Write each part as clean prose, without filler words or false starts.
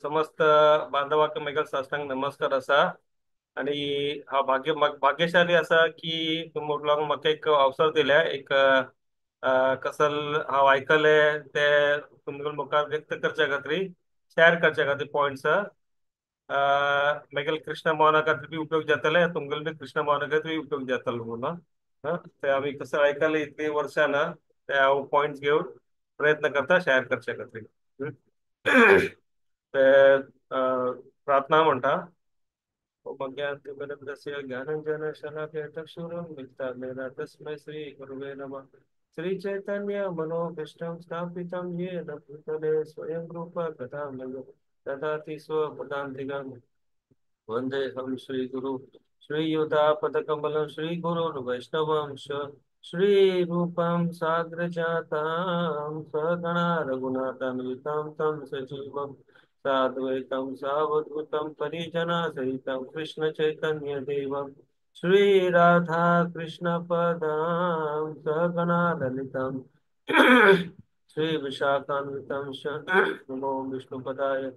समस्त बांधवाक मेगल साष्टांग नमस्कार आसा. आणि हा भाग्यशाली आसा की तुमकां म्हाका एक अवसर दिल्या, एक कसल हांव आयकले ते तुमकां मुखार व्यक्त करच्या खातीर, शेअर करच्या खातीर पॉयंट्स मेगेल कृष्ण मोहना खातीर बी उपयोग जातले, तुमगेल बी कृष्ण मोहना खातीर बी उपयोग जातलो म्हणून. ते आमी कसं आयकले इतली वर्सां ना ते हांव पॉयंट्स घेवन प्रयत्न करता शेअर करच्या खातीर. ते प्रार्थना म्हणटा. ज्ञानंजन शलाकय चक्षुरुन्मीलितं मेरा तस्मै श्री गुरुवे नमः. श्री चैतन्य मनोभीष्टं स्थापितं येन भूतले स्वयं रूप कदामय ददाति स्वपदान्तिकं. वन्देऽहं श्रीगुरु श्रीयुतापदकमलं श्रीगुरुर्वैष्णवंश श्रीरूपं साग्रजातं सगणा रघुनाथान्वितं तं सजीवं साद्वैतं सावधूतं परिजनासहितं कृष्ण चैतन्य देवं श्री राधा कृष्ण पदं सगणा ललितं श्री विशाखान्वितं नमो विष्णुपदाय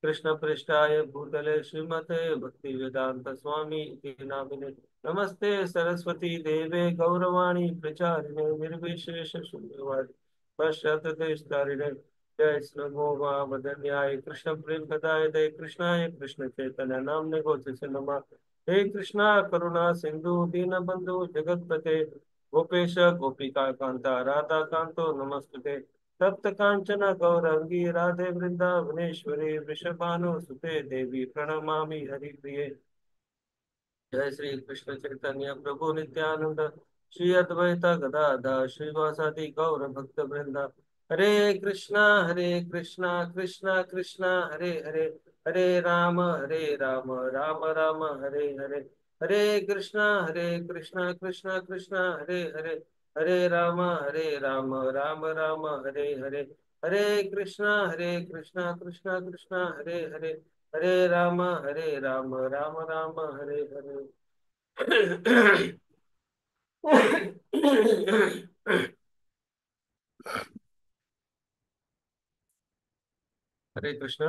कृष्ण पृष्ठाय भूतले श्रीमते भक्ति वेदांत स्वामी इति नामिने. नमस्ते सरस्वती देवे गौरवाणी प्रचारिणे निर्विशेष शून्यवादी पश्चात देशधारिणे. जय नमो वदन्याय कृष्ण प्रेम कदाय दय कृष्णाय कृष्ण चैतन्य नामने गोचे नमः. हे कृष्णा करुणा सिंधु दीन बंधु जगतपते गोपेश गोपिका कांता राधा कांतो नमस्ते. तप्त कांचन गौरंगी राधे वृंदावनेश्वरी वृषभानु सुते देवी प्रणमामि हरिप्रिये. जय श्री कृष्ण चैतन्य प्रभु नित्यानंद श्री अद्वैत गदाधर श्रीवासादि गौर भक्त वृंद. हरे कृष्णा कृष्णा कृष्णा हरे हरे, हरे राम राम राम हरे हरे. हरे कृष्णा कृष्णा कृष्णा हरे हरे, हरे राम राम राम हरे हरे. हरे कृष्णा कृष्णा कृष्णा हरे हरे, हरे राम राम राम हरे हरे. हरे कृष्ण.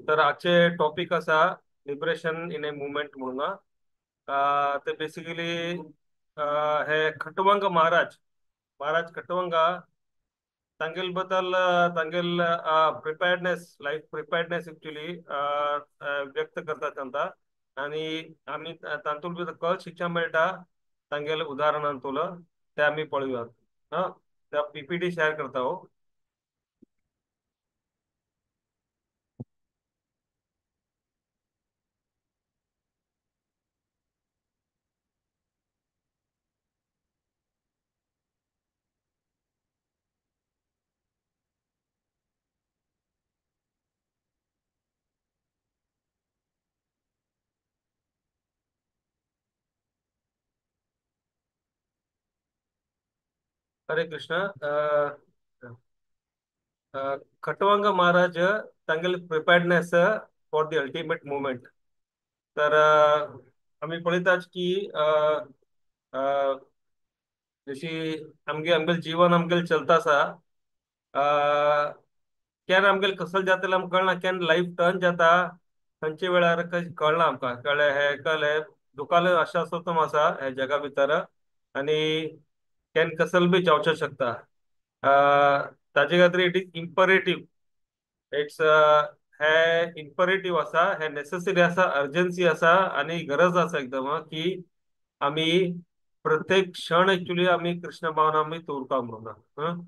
तर आजचे टॉपिक असा लिबरेशन इन ए मुवमेंट म्हणून. ते बेसिकली हे खटवंग महाराज, महाराज खटवंगा तांगेल बद्दल तांगेल प्रिपेअर्डनेस, लाईफ प्रिपेअर्डनेस एक्चुअली व्यक्त करतात तांकां. आनी आमी तातूंत भितर कळ शिक्षा मेळटा तांगेले उदाहरणांतून, ते आमी पळोवया. हां, त्या पीपीटी शेअर करता हो. हरे कृष्ण. खटवांग महाराज तांगेले preparedness for the ultimate movement. तर आमी पळयतात की जशी आमगे आमगेले जीवन आमगेले चलता आसा, केन्ना आमगेले कसल जातलें आमकां कळना, केन्ना लायफ टर्न जाता खंयच्या वेळार कळना आमकां. कळ्ळें हें कळ्ळें दुखाले आशासोतम आसा ह्या जगा भितर आनी केन्ना कसल बी जावचें शकता. ताजे खातीर it is imperative, it's hey imperative आसा, हे नेसेसरी आसा, अर्जन्सी आसा आनी गरज आसा एकदम की आमी प्रत्येक क्षण एक्चुअली आमी कृष्ण भावना आमी दवरता म्हणून.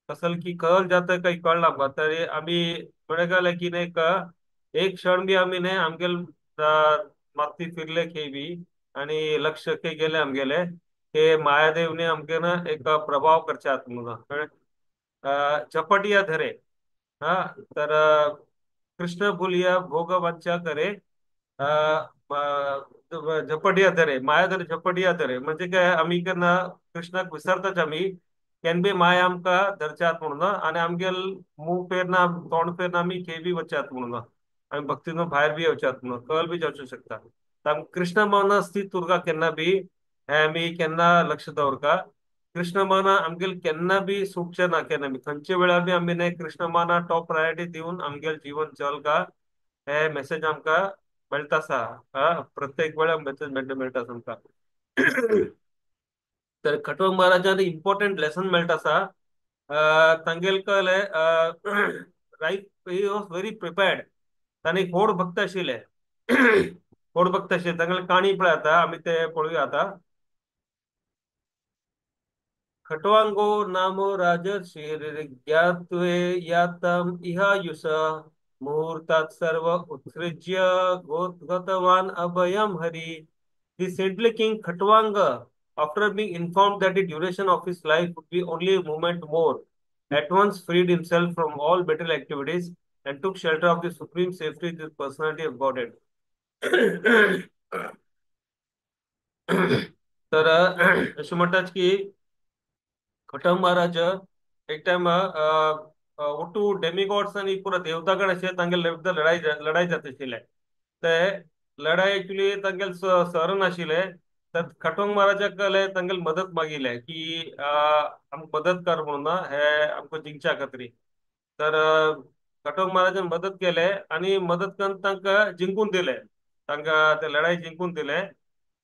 कसल की कल जाता काही कळना आमकां, तरी आमी म्हणलें गेलें की न्ही एक क्षण बी आमी न्ही आमगेले मागती फिरले खंय बी आनी लक्ष खंय गेलें आमगेलें हे मायादेवने आमकां ना एक प्रभाव करच्यात म्हणून. कळ्ळें? झपटिया धरे, हा, तर कृष्ण भुलिया भोग वांछा करे, झपटिया धरे, माया धरे झपटिया धरे म्हणजे काय आमी केन्ना कृष्णाक विसरताच आमी, केन्ना बी माया आमकां धरच्यात म्हणून आनी आमगेल मूव फेरना तोंड फेरना आमी खंय बी वचच्यात म्हणून, आमी भक्तीन भायर बी येवच्यात म्हणून, कल बी जावचें शकता. कृष्ण भावना स्थित उरका केन्ना बी हे आमी केन्ना लक्ष दवरका। कृष्ण भावना आमगेले केन्ना बी सुटचे ना, केन्ना बी खंयच्या वेळार बी आमी न्ही कृष्ण भावना टॉप प्रायोरिटी दिवन आमगेले जीवन चलका, हे मेसेज आमकां मेळटा आसा, प्रत्येक वेळार मेसेज मेळटा आसा आमकां। तर खटवंग महाराजान इम्पॉर्टंट लेसन मेळटा आसा। तांगेले कळ्ळें right, he was very prepared. तांणी व्हड भक्त आशिल्ले, व्हड भक्त आशिल्ले। तांगेले काणी पळय आतां आमी ते पळोवया आतां। खटवांगो नामो राजर्षिर्ज्ञात्वे यातम इहायुष मुहूर्तात् सर्व उत्सृज्य गतवान अभयम Hari. The saintly king Khatwanga, after being informed that the duration of his life would be only a moment more, at once freed himself from all battle activities and took shelter of the supreme safety, the personality of Godhead. तर अशें म्हणटात की खटंग महाराज एक time ओटू demigods आनी पुरो देवतागण अशे तांगेले लढाई लढाई जाता आशिल्ले। ते लढाई एक्चुअली तांगेले सर नाशिल्ले। तर खटवंग महाराजाक कळ्ळें तांगेले मदत मागिल्ले की आमकां मदत कर म्हणून हे आमकां जिंकच्या खातीर। तर खटवंग महाराजान मदत केले आनी मदत करून तांकां जिंकून दिले, तांकां ते लढाई जिंकून दिले।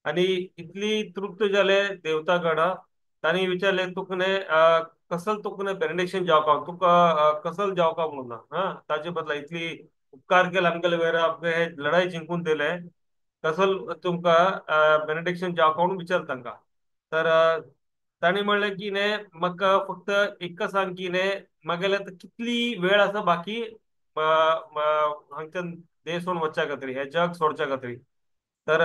आनी इतली तृप्त जाले देवतागण, तांणी विचारले तुका कसल तुका बेनेडिक्शन जावका, तुका कसल जावका म्हणून हा ताजे बदला इतली उपकार केले आमगेले वेळार, आमकां हे लढाई जिंकून दिले, कसल तुमकां बेनेडिक्शन जावका म्हणून विचार तांकां। तर तांणी म्हणलें की न्ही म्हाका फक्त एक सांग की न्ही म्हागेले आतां कितली वेळ आसा बाकी हांगच्यान देश सोडून वचच्या खातीर, हे जग सोडच्या खातीर। तर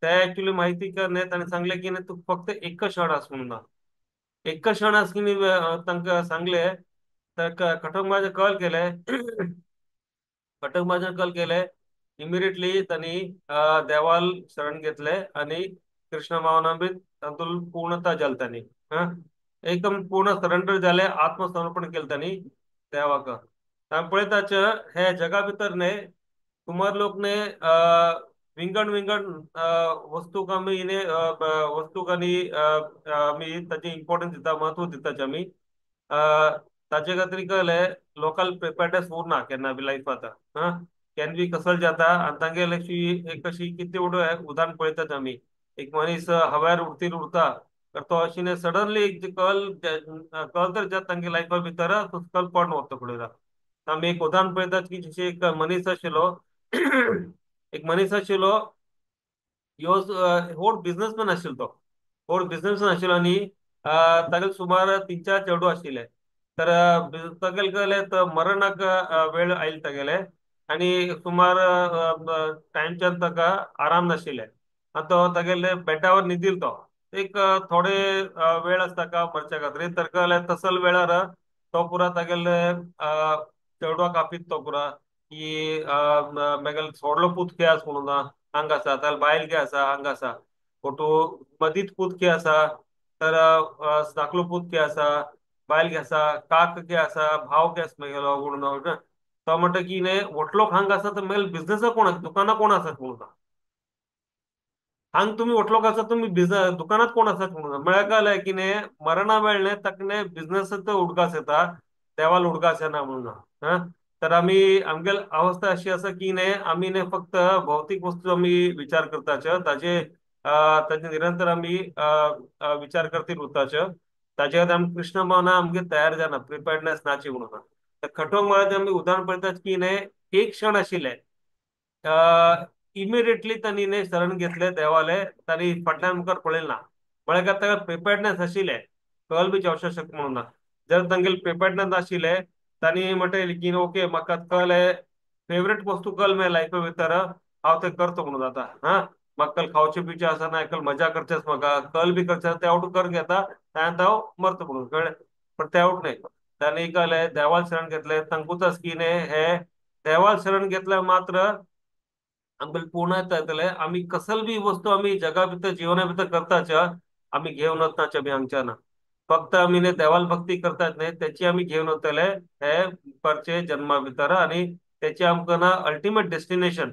ते एक्चुअली माहिती कर ताणें सांगलें की न्ही तुका फक्त एक क्षण आस म्हणून, एक क्षण आस की तांकां सांगलें। तर खटंग महाराजान कॉल केलें, खटंग महाराजान कॉल केलें, इमिडिएटली तांणी देवाल शरण घेतले आनी कृष्ण भावना बी तातूंत पूर्णता जाली तांणी, एकदम पूर्ण सरेंडर जाले, आत्मसमर्पण केलें तांणी देवाक। आमी पळयताच हे जगा भितर न्ही सुमार लोक न्ही विंगड विंगड वस्तूक आमी न्ही वस्तूक आनी आमी ताचें इम्पोर्टन्स दिता, म्हत्व दिताच आमी। ताचे खातीर कळ्ळें लोकल प्रिपेर्डनेस उरना केन्ना बी लायफ आतां, हा केन्ना बी कसल जाता आनी तांगेले एक अशी कितें उदाहरण पळयतात आमी। एक मनीस हव्यार उडतीर उरता तर तो अशी न्ही सडनली एक कल कल तर जाता तांगे लायफा भितर, तो कल पडून वता फुडें। आमी एक उदाहरण पळयतात की जशें एक मनीस आशिल्लो, एक मनीस आशिल्लो, ह्यो व्हड बिजनसमॅन आशिल्लो, तो व्हड बिजनसमॅन आशिल्लो आनी तागेले सुमार 3-4 चेडूं आशिल्ले। तर तागेले कळ्ळें तर मरणाक वेळ आयली तागेले आनी सुमार टायमच्यान ताका आराम नाशिल्ले आनी तो तागेले बेटावर न्हिदिल्लो, तो एक थोडे वेळ आसा ताका मरच्या खातीर। तर कळ्ळें तसल वेळार तो पुरा तागेले चेडवाक आपीत तो पुरा की मागीर सोडलो पूत खंय आसा म्हणून हांगा आसा, ताका बायल खंय आसा हांगा आसा, फोटो मदींच पूत खंय आसा, तर धाकलो पूत खंय आसा, बायल खंय आसा, काक खंय आसा, भाव खंय आसा मागेलो म्हणून। तो म्हणटा की न्ही व्हडलो हांगा आसा तर मागीर बिजनसा कोण आसा, दुकानां कोण आसात म्हणून, हांगा तुमी व्हडलो आसा तुमी बिजनस दुकानांत कोण आसात म्हणून। म्हळ्यार कळ्ळें की न्ही मरणा वेळ न्ही ताका न्ही बिजनसाचो उडगास येता, देवाल उडगास येना म्हणून। हा तर आमी आमगेले अवस्था अशी आसा की न्ही आमी न्ही फक्त भौतीक वस्तू आमी विचार करताच, ताजे ताजे निरंतर आमी विचार करतीत उरताच, ताजे खातीर आमी कृष्ण भावना आमगे तयार जायना, प्रिपेर्डनेस नाची म्हणून। तर खटवंग महाराज आमी उदाहरण पळयतात की न्ही एक क्षण आशिल्ले इमिडिएटली तांणी न्ही शरण घेतले देवाले, तांणी फाटल्यान मुखार पळयलें ना, म्हळ्यार काय ताका प्रिपेर्डनेस आशिल्लें, कल बी जावंक शकता म्हणून ना। जर तांगेले प्रिपेर्डनेस नाशिल्लें तांणी म्हणटा की ओके म्हाका कळ्ळें फेवरेट वस्तू कल मेळ्ळें लायफा भितर हांव तें करता म्हणून आतां, हा म्हाका कल खावचें पिवचें आसा ना, कल मजा करचें आसा म्हाका, कल बी करचें आसा तें आवट करून घेता, ताणें हांव मरता म्हणून कळ्ळें। पण तें आवट न्ही, तांणी कळ्ळें देवाल शरण घेतलें, तांकूच आसा की न्ही हे देवाल शरण घेतल्यार मात्र आमकां पूर्ण येतलें। आमी कसल बी वस्तू आमी जगा भितर जिवना भितर करताच आमी घेवन वचनाच आमी हांगच्यान, फक्त आमी न्ही देवाल भक्ती करतात न्ही त्याची आमी घेवन वतले हे परचे जन्मा भितर, आनी त्याची आमकां ना अल्टिमेट डेस्टिनेशन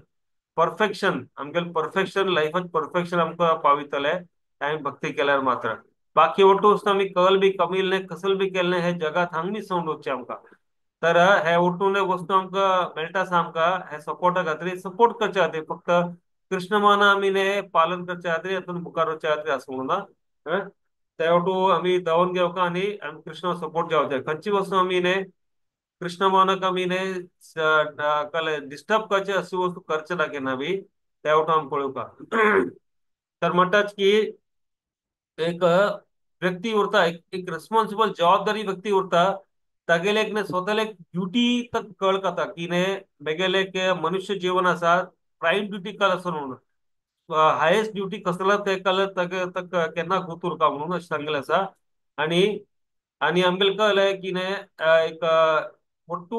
परफेक्शन, आमगेलें परफेक्शन लायफात परफेक्शन आमकां पावयतले। आमी भक्ती केल्यार मात्र. बाकी ओटू वस्तू आमी कल बी कमी कसल बी केल्ले हे जगात हांग बी सोंड वचचे आमकां. तर हे ओटून वस्तू आमकां मेळटा आसा आमकां हे सपोर्टा खातीर सपोर्ट करचे खातीर फक्त कृष्ण माना आमी पालन करचे खातीर हातून मुखार वचचे खातीर आसा म्हणून ते ओटू आमी धांवन घेवका आनी आमी कृष्ण सपोर्ट जावचे. खंयची वस्तू आमी न्ही कृष्ण मानाक आमी न्ही डिस्टर्ब करचे अशी वस्तू करचे ना केन्ना बी ते ओटू आमी पळोवका. तर म्हणटाच की एक व्यक्ती उरता एक रिस्पॉन्सिबल जबाबदारी व्यक्ती उरता तागेले एक स्वताले एक ड्युटी तक कळटा की ने मेगेले एक मनुष्य जीवन आसा प्रायम ड्युटी कल आसा म्हणून हायेस्ट ड्युटी कसला ते कल तक केन्ना गुत उरका म्हणून अशें सांगलें आसा. आनी आनी आमगेले कळलें की ने एक मोटू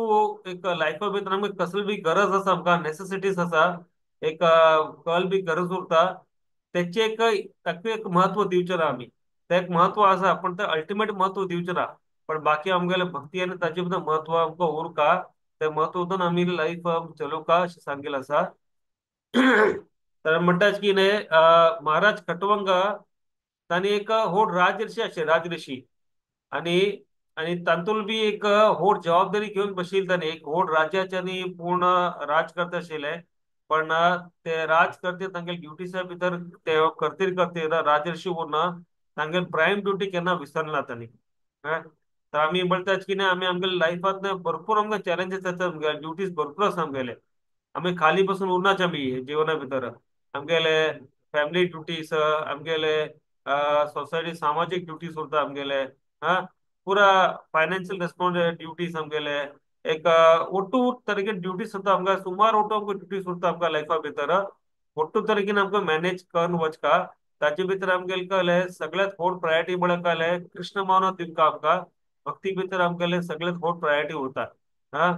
एक लायफा भितर आमकां कसली बी गरज आसा आमकां नेसेसिटीज आसा एक कल बी गरज उरता तेचे एक ताका एक महत्व दिवचें ना आमी तें एक महत्व आसा पण तें अल्टिमेट महत्व दिवचें ना पण बाकी आमगेले भक्ती आनी ताजे बद्दल महत्व आमकां उरका तें महत्व दोन आमी लायफ चलोवका अशें सांगेल आसा. तर म्हणटाच की न्ही महाराज खटवंग तांणी एक व्हड राजऋषी आशिल्ले राजऋषी आनी आनी तातूंत बी एक व्हड जबाबदारी घेवन बशिल्ले तांणी एक व्हड राज्याचे आनी पूर्ण राज करता आशिल्ले पण ते राज करते तांगेले ड्युटीच्या भितर ते करतीर करतीर राजऋषी उरना तांगेले प्रायम ड्युटी केन्ना विसरना तांणी. तर आमी म्हणटाच की न्ही आमी आमगेले लायफांत भरपूर आमकां चॅलेंजीस येता आमगेले ड्युटीज भरपूर आसा आमगेले आमी खाली बसून उरनाच आमी जिवना भितर आमगेले फॅमिली ड्युटीज आमगेले सोसायटी सामाजीक ड्युटीज उरता आमगेले हा पुरा फायनान्शियल रेस्पॉन्स ड्युटीज आमगेले एक ಒಟ್ಟು तरेके ड्युटीज उरता आमकां सुमार ಒಟ್ಟು आमकां ड्युटीज उरता आमकां लायफा भितर ಒಟ್ಟು तरेकेन आमकां मॅनेज करून वचका ताचे भितर आमगेले कळलें सगळ्यांत व्हड प्रायोरिटी म्हळ्यार कळलें कृष्ण भावना दिवका आमकां भक्ती भितर आमगेले सगळ्यांत व्हड प्रायोरिटी उरता. हा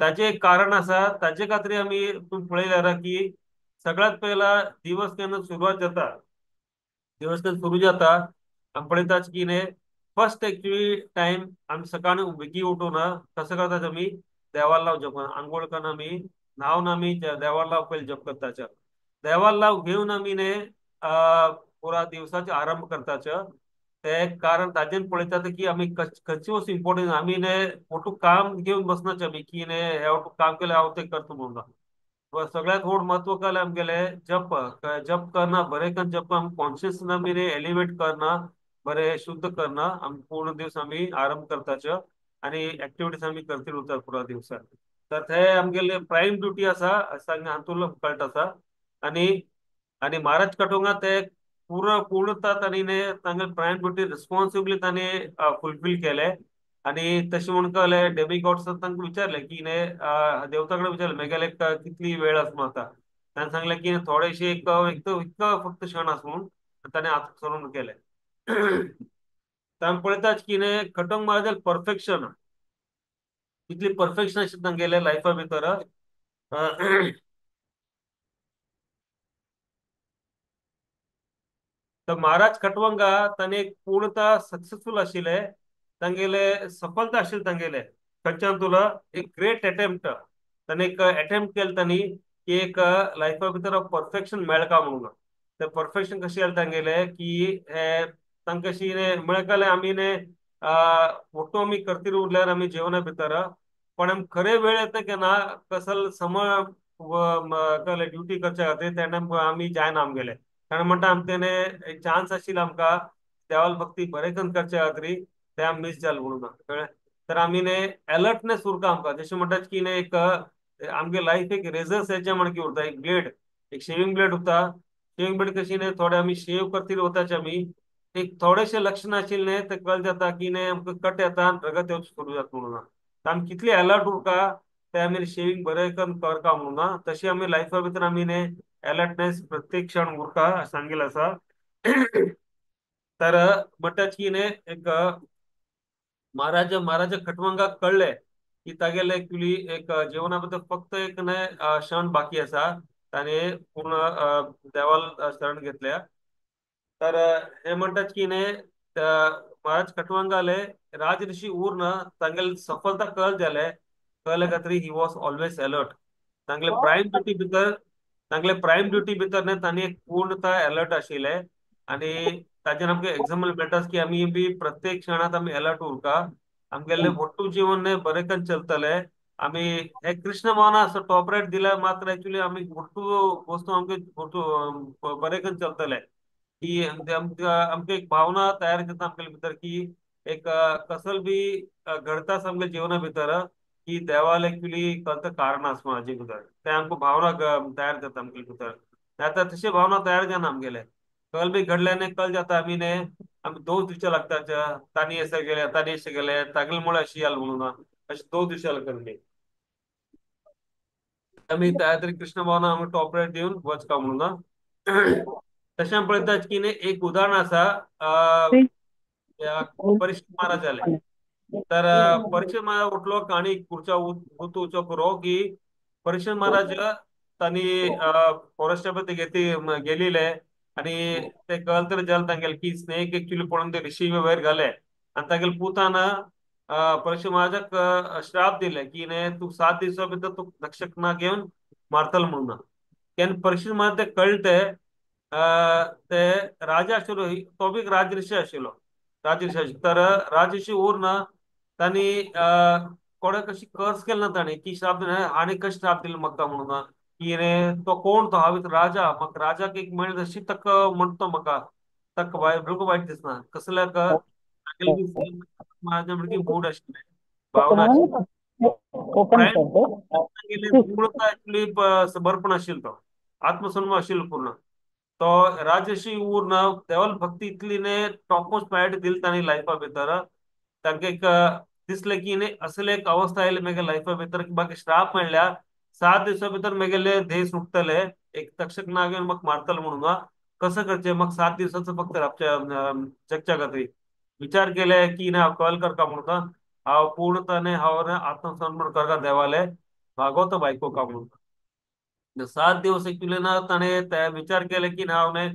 ताचे एक कारण आसा ताचे खातीर आमी तूं पळयल्यार की सगळ्यांत पयला दिवस केन्ना सुरवात जाता दिवस केन्ना सुरू जाता आमी पळयतात की न्ही फर्स्ट एक्चुअली टायम आमी सकाळी बेगीन उठून कसं करतात आमी देवाला लाव जप आंघोळ करून आमी न्हांवन आमी देवाला लाव पयले जप करताचे देवाला लाव घेवन आमी न्ही पुरा दिवसाचे आरंभ करताचे ते कारण ताजेन पळयतात की आमी खंयची वस्तू इम्पॉर्टंट आमी न्ही मोठो काम घेवन बसनाचे आमी की न्ही हे वटू काम केलें हांव तें करता म्हणून सगळ्यांत व्हड महत्व कळलें आमगेलें जप जप करना बरें करून जप आमी कॉन्शियस आमी न्ही एलिवेट करना बरें शुद्ध करना आमी पूर्ण दिवस आमी आरंभ करताचे आनी एक्टिविटीज आमी करतील उरतात पुरा दिवसात. तर ते आमगेले प्रायम ड्युटी आसा अशें हातूंत कळटा आसा. आनी आनी महाराज कटोंगा ते पूर्ण पूर्णता तांणी तांगेले प्रायम ड्युटी रिस्पॉन्सिबली तांणी फुलफील केले. आनी तशें म्हूण कळलें डेमी गॉड्स तांकां विचारलें की न्ही देवता कडेन विचारलें मेगेले कितली वेळ आसा म्हणून आतां ताणें सांगलें की थोडेशे एक इतको फक्त क्षण आसा म्हणून ताणें आत्मसरण केलें. आमी पळयतात की न्ही खटोंग महाराजान परफेक्शन इतली परफेक्शन आशिल्लें तांगेले लायफा भितर. तर महाराज खटवंगा ताणें एक पूर्णता सक्सेसफूल आशिल्ले तांगेले सफलता आशिल्ली तांगेले खंयच्यान तुला एक ग्रेट अटेम्प्ट ताणें एक अटेम्प्ट केलें तांणी की एक लायफा भितर परफेक्शन मेळका म्हणून. ते परफेक्शन कशें जालें तांगेले की हे तांकां अशी म्हळ्यार कळ्ळें आमी न्ही ಒಟ್ಟು आमी करतीर उरल्यार आमी जेवणा भितर पण आमी खरे वेळ येता केन्ना कसल समय कळ्ळें ड्युटी करच्या खातीर तेन्ना आमी जायना आमगेले कारण म्हणटा आमकां तेणे एक चान्स आशिल्लो आमकां देवाल भक्ती बरें करून करच्या खातीर ते आमी मीस जालें म्हणून कळ्ळें. तर आमी न्ही एलर्टनेस उरता आमकां जशें म्हणटात की न्ही एक आमगे लायफ एक रेजर्स हेच्या म्हणकी उरता एक ब्लेड एक शेविंग ब्लेड उरता शेविंग ब्लेड कशी न्ही थोडे आमी शेव करतील वताचे आमी एक थोडेशें लक्ष नाशिल्लें न्ही ते कळ जाता की न्ही आमकां कट येता आनी रगत येवचें सुरू जाता म्हणून. आमी कितली एलर्ट उरका ते आमी शेविंग बरें करून करता म्हणून तशी आमी लायफा भितर आमी न्ही एलर्टनेस प्रत्येक क्षण उरका सांगेल आसा. तर म्हणटाच की न्ही एक महाराजा महाराजा खटवंगाक कळ्ळें की तागेले एक्चुअली एक जेवणा बद्दल फक्त एक न्ही क्षण बाकी आसा ताणें पूर्ण देवाल शरण घेतल्या. तर हे म्हणटात की न्ही महाराज खटवंगाले राजऋषी उर्ण तांगेले सफलता कळ जाले कळ्ळे खातीर he was always alert तांगेले प्रायम ड्युटी भितर तांगेले प्रायम ड्युटी भितर न्ही तांणी एक पूर्णता अलर्ट आशिल्ले. आणि ताजेर आमकां एग्जाम्पल मेळटा की आमी बी प्रत्येक क्षणात आमी अलर्ट उरका, आमगेले मोट्टू जीवन बरें करून चलतले। आमी हे कृष्ण भावना असो टॉप रेट दिल्या मात्र एक्चुअली आमी मोट्टू वस्तू आमगे मोट्टू बरें करून चलतले की आमकां एक भावना तयार जाता आमगेले भितर की एक कसल बी घडता आमगे जीवना भितर की देवाल एक्चुअली कळत कारण आसा हाजे भितर, ते आमकां भावना तयार जाता आमगेले भितर। आतां तशी भावना तयार जायना आमगेले, कल बी घडले न्ही कल जाता आमी न्ही आमी दोश दिवचे लागता, तांणी अशें गेले तांणी अशें गेले तागेले मुळे अशी जाल म्हणून अशें दोश दिवचे लागता न्ही। आमी त्या तरी कृष्ण भावना आमी टॉप रेट दिवन वचका म्हणून। तशें आमी पळयतात की न्ही एक उदाहरण आसा परीक्षित महाराज जाले। तर परीक्षित महाराज उठलो काणी पुढच्या उचो पुरो की परीक्षित महाराज तांणी फॉरेस्टा पळय घेती गेलेले आणि ते कळलं तर जाल तांगेले की स्नेक एक्चुअली पळोवन ते ऋषी वयर घाले आणि तागेले पुतान परीक्षित महाराजाक श्राप दिले की न्ही तूं 7 दिवसां भितर तूं तक्षक ना घेवन मारतलो म्हणून। तेन्ना परीक्षित महाराज ते कळटे ते राजा आशिल्लो, तो बी राजऋषी आशिल्लो, राजऋषी। तर राजऋषी उरना तांणी कोणाक कशी कर्स केलं ना ताणें की श्राप दिले आनी कशें श्राप दिले म्हाका म्हणून की रे तो कोण तो हांव राजा, म्हाका राजाक एक मेळ्ळें तशी ताका म्हणटा तो म्हाका ताका बिलकूल वायट दिसना कसल्याक महाराजा म्हणकी मूड आशिल्लें भावना आशिल्ली, समर्पण आशिल्लो, तो आत्मसन्मान आशिल्लो पूर्ण। तो राजर्षी उरना देवाल भक्ती इतली ने टॉप मोस्ट प्रायोरिटी दिली तांणी लायफा भितर। तांकां एक दिसलें की न्ही असले एक अवस्था आयली म्हगे लायफा भितर की म्हाका श्राप मेळ्ळ्या 7 दिवसां भितर म्हगेले ध्येय सुटतले, एक तक्षक नाग येवन म्हाका मारतलो म्हणून कसं करचें, म्हाका 7 दिवसाचो फक्त राबच्या जगच्या खातीर विचार केले की ना हांव कॉल करता म्हणून हांव पूर्णताने हांव आत्मसमर्पण करता देवाले भागवत बायको का म्हणून। 7 दिवस एक्चुअली ना ताणें ते विचार केले की ना हांव न्ही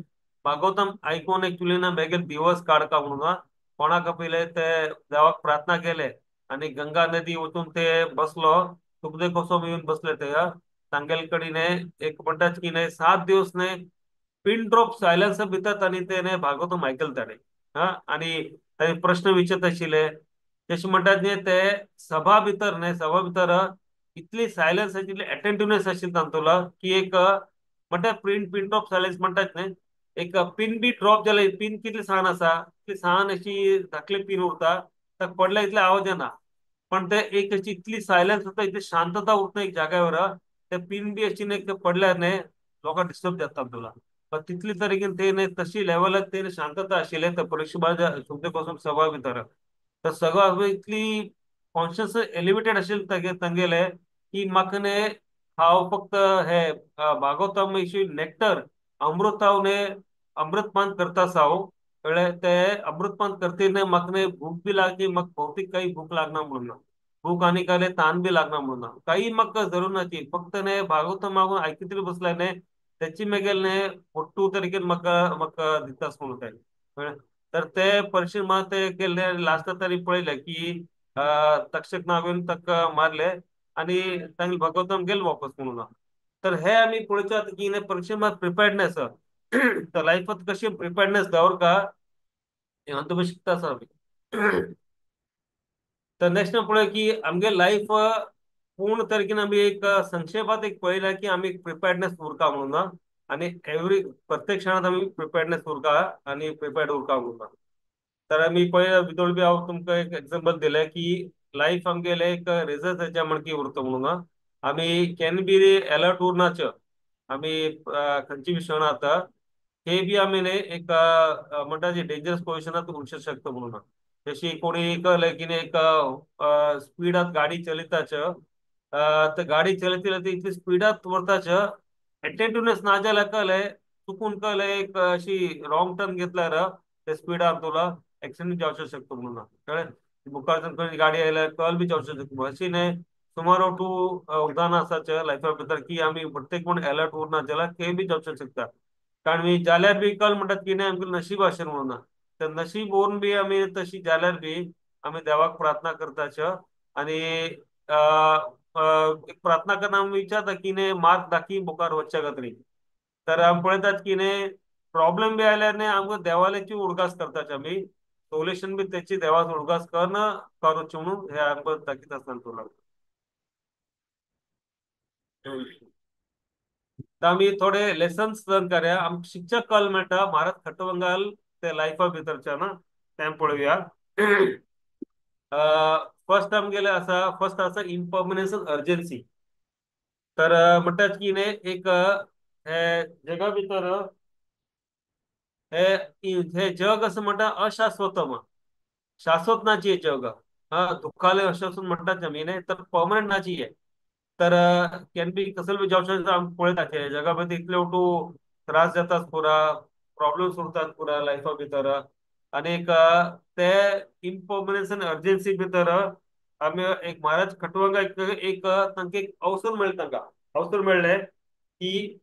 भागवतम आयकून एक्चुअली ना मेगेले दिवस काडका म्हणून कोणाक पयले ते देवाक प्रार्थना केले आनी गंगा नदी वचून ते बसलो, सुखदेव कसो येवन बसले ते तांगेले कडेन एक म्हणटात की न्ही 7 दिवस न्ही पिन ड्रॉप सायलन्स भितर तांणी ते न्ही भागवतम आयकले ताणें। हा आनी ताणें प्रश्न विचारत आशिल्ले जशें म्हणटात न्ही ते सभा भितर न्ही सभा भितर इतली सायलन्स आशिल्ली एटेंटिवनेस आशिल्ली तांतूलो की एक म्हणटा पिन ड्रॉप सायलन्स म्हणटात न्ही एक पिन बी ड्रॉप जाल्यार पिन कितली सान आसा इतली सान अशी धाकली पिन उरता ताका पडल्या इतले आवाज येना, पण ते एक अशी इतली सायलन्स उरता इतली शांतता उरता एक जाग्यावर ते पिन बी अशी न्ही पडल्यार न्ही लोकांक डिस्टर्ब जाता तुला, पण तितली तरेन ते न्ही तशी लेवलाक ते शांतता आशिल्ले ते परीक्षा सुखदेव गोस्वामी सभा भितर। तर सगळं इतली कॉन्शियस एलिवेटेड आशिल्ले तांगेले की म्हाका न्ही हांव फक्त हे भागवतम नेक्टर अमृत हांव न्ही अमृतपान करता हांव कळ्ळें, ते अमृतपान करते न्ही म्हाका न्ही भूक बी लागली, म्हाका भौतीक काही भूक लागना म्हणून भूक आनी काय तान बी लागना म्हणून काही म्हाका जरूर नाची, फक्त न्ही भागवतम हांव आयकतरी बसले न्ही त्याची मेगेले न्ही मोट्टू तरेन म्हाका म्हाका दितास म्हणून ते कळ्ळें। तर ते परीक्षित मात ते केल्ले लास्टाक तांणी पळयलें की तक्षक नागून ताका मारले आनी तांगे भागवतम गेले वापस म्हणून। तर हे आमी पळोवच्यात की न्ही परीक्षित मात प्रिपेर्डनेस तर लायफात कशी प्रिपेर्डनेस दवरका हें तुमी शिकता आसा आमी। तर नेक्स्ट पळय की आमगे लायफ पूर्ण तरेन आमी एक संक्षेपात एक पळयला की आमी प्रिपेर्डनेस उरका म्हणून आनी एवरी प्रत्येक क्षणात आमी प्रिपेर्डनेस उरका आनी प्रिपेर्ड उरका म्हणून। तर आमी पळय भितर बी हांव तुमकां एक एग्जाम्पल दिलें की लायफ आमगेले एक रेजर म्हणकी उरता म्हणून आमी can be alert उरनाच आमी खंयची बी क्षण आता हे बी आमी न्ही एक म्हणटा जे डेंजरस पोजिशनात उरचें शकता म्हणून। जशी कोणी कळलें की एक स्पिडात गाडी चलयताच तर गाडी चलयतली ती इतली स्पिडात व्हरताच एटेंटिवनेस ना जाल्यार कळलें चुकून कळलें एक अशी रॉंग टर्न घेतल्यार ते स्पिडान तुला एक्सिडेंट जावचें शकता म्हणून कळ्ळें, मुखार खंय गाडी आयल्यार कल बी जावचें शकता। अशी न्ही सुमार टू उदाहरणां आसाच लायफा भितर की आमी प्रत्येक कोण एलर्ट उरना जाल्यार खंय बी जावचें शकता, कारण मी जाल्यार बी कल म्हणटात की न्ही आमकां नशीब आशिल्लें म्हणून, तर नशीब उरून बी आमी तशी जाल्यार बी आमी देवाक प्रार्थना करताच आनी प्रार्थना करना आमी विचारता की न्ही मार्ग दाखय मुखार वचच्या खातीर। तर आमी पळयतात की न्ही प्रॉब्लेम बी आयल्यार न्ही आमकां देवाल्याची उडगास करताच आमी, सोल्युशन बी त्याची देवाचो उडगास करून करूचे म्हणून हे आमकां दाखयता आसतना तुला. तर आमी थोडे लेसन्स लर्न करया. आमकां शिक्षक कल मेळटा महाराज खटवंगाल ते लायफा भितरच्या ना तें पळोवया. फर्स्ट आमगेले आसा, फर्स्ट आसा इम्परमनन्स अर्जन्सी. तर म्हणटात की न्ही एक हे जगा भितर हे हे जग असं म्हणटा अशाश्वतम, शाश्वत नाची हे जग, हा दुःखाले अशाश्वत म्हणटात आमी न्ही, तर परमनंट नाची हे. तर can be कसले बी जावं शकता. आमी पळयतात हे जगा भितर इतले वटू त्रास जातात पुरा, प्रॉब्लेम्स उरतात पुरा लायफा भितर. आनीक ते इम्परमनन्स आनी अर्जन्सी भितर आमी एक महाराज खटवंगा एक तांकां एक अवसर मेळ्ळें, तांकां अवसर मेळ्ळें की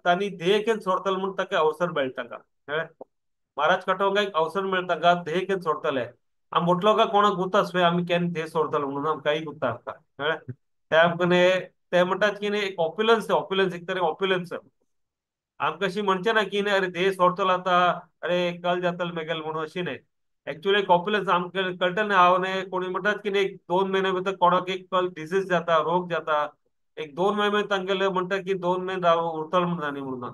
तांणी ध्येय केन्ना सोडतले म्हूण ताका अवसर मेळटा तांकां. कळ्ळें? महाराज खटवंगा एक अवसर मेळटा तांकां ध्येय केन्ना सोडतले. आमी म्हटलो काय कोणाक गुता आसपय आमी केन्ना ध्येय सोडतले म्हणून आमकां कांय गुता आसता. कळ्ळें? ते आमकां न्ही ते म्हणटात की न्ही एक ऑप्युलन्स, ऑप्युलन्स एक तरेन ऑप्युलन्स. आमकां अशी म्हणचें ना की न्ही अरे ध्येय सोडतलो आतां, अरे कल जातलो मेगेल म्हणून, अशी न्ही. एक्चुअली एक ऑप्युलन्स आमकां कळटलें न्ही. हांव न्ही कोणी म्हणटात की न्ही एक 2 म्हयन्या भितर कोणाक एक कल डिसीज जाता, रोग जाता, एक 2 म्हयने तांगेले म्हणटा की 2 म्हयने राव उरतलो म्हणून न्ही म्हणून.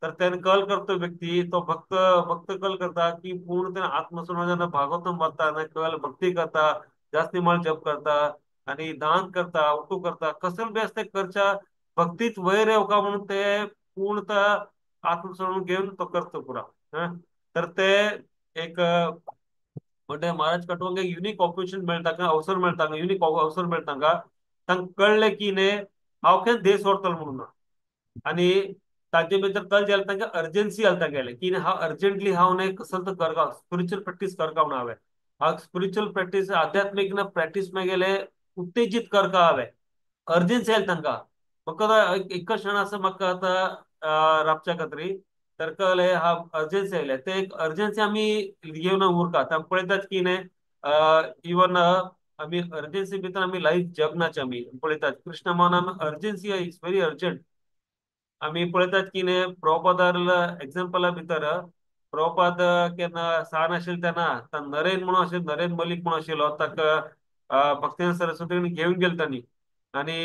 तर तेन्ना कल करता व्यक्ती तो भक्त, भक्त कल करता की पूर्ण तेन्ना आत्मसमर्पण भागवतम वाचता, ना कल भक्ती करता, जास्ती माळ जप करता आनी दान करता, उटू करता, कसले बी आसता करच्या भक्तीत वयर येवका म्हणून ते पूर्णतः आत्मसमर्पण घेवन तो करता पुरा. तर ते एक म्हणजे महाराज कटवंग एक युनिक ऑपॉर्च्युनिटी मेळटा तांकां, अवसर मेळटा तांकां, युनिक अवसर मेळटा तांकां. तांकां कळ्ळें की न्ही हांव केन्ना ध्येय सोडतलो म्हणून ना. आनी ताजे भितर कल जालें तांकां अर्जन्सी आसता गेलें की हांव अर्जंटली हांव न्ही कसल तर करका स्पिरिच्युअल प्रॅक्टीस करका म्हणून हांवें हांव स्पिरिच्युअल प्रॅक्टीस आध्यात्मीक ना प्रॅक्टीस मागेले उत्तेजीत करका हांवें अर्जन्सी आयली तांकां. म्हाका एक क्षण आसा म्हाका आतां राबच्या खातीर तर कळ्ळें हांव अर्जन्सी आयले ते एक अर्जन्सी आमी घेवन उरका. आमी पळयतात की न्ही इवन आमी अर्जन्सी भितर आमी लायफ जगनाचे आमी पळयतात कृष्ण मान अर्जन्सी is very urgent. आमी पळयतात की न्ही प्रभुपादार एग्जाम्पला भितर प्रभुपाद केन्ना सान आशिल्ले तेन्ना नरेन म्हणून आशिल्लो, नरेन मलिक म्हणून आशिल्लो, ताका भक्ती सरस्वती घेवन गेले तांणी आनी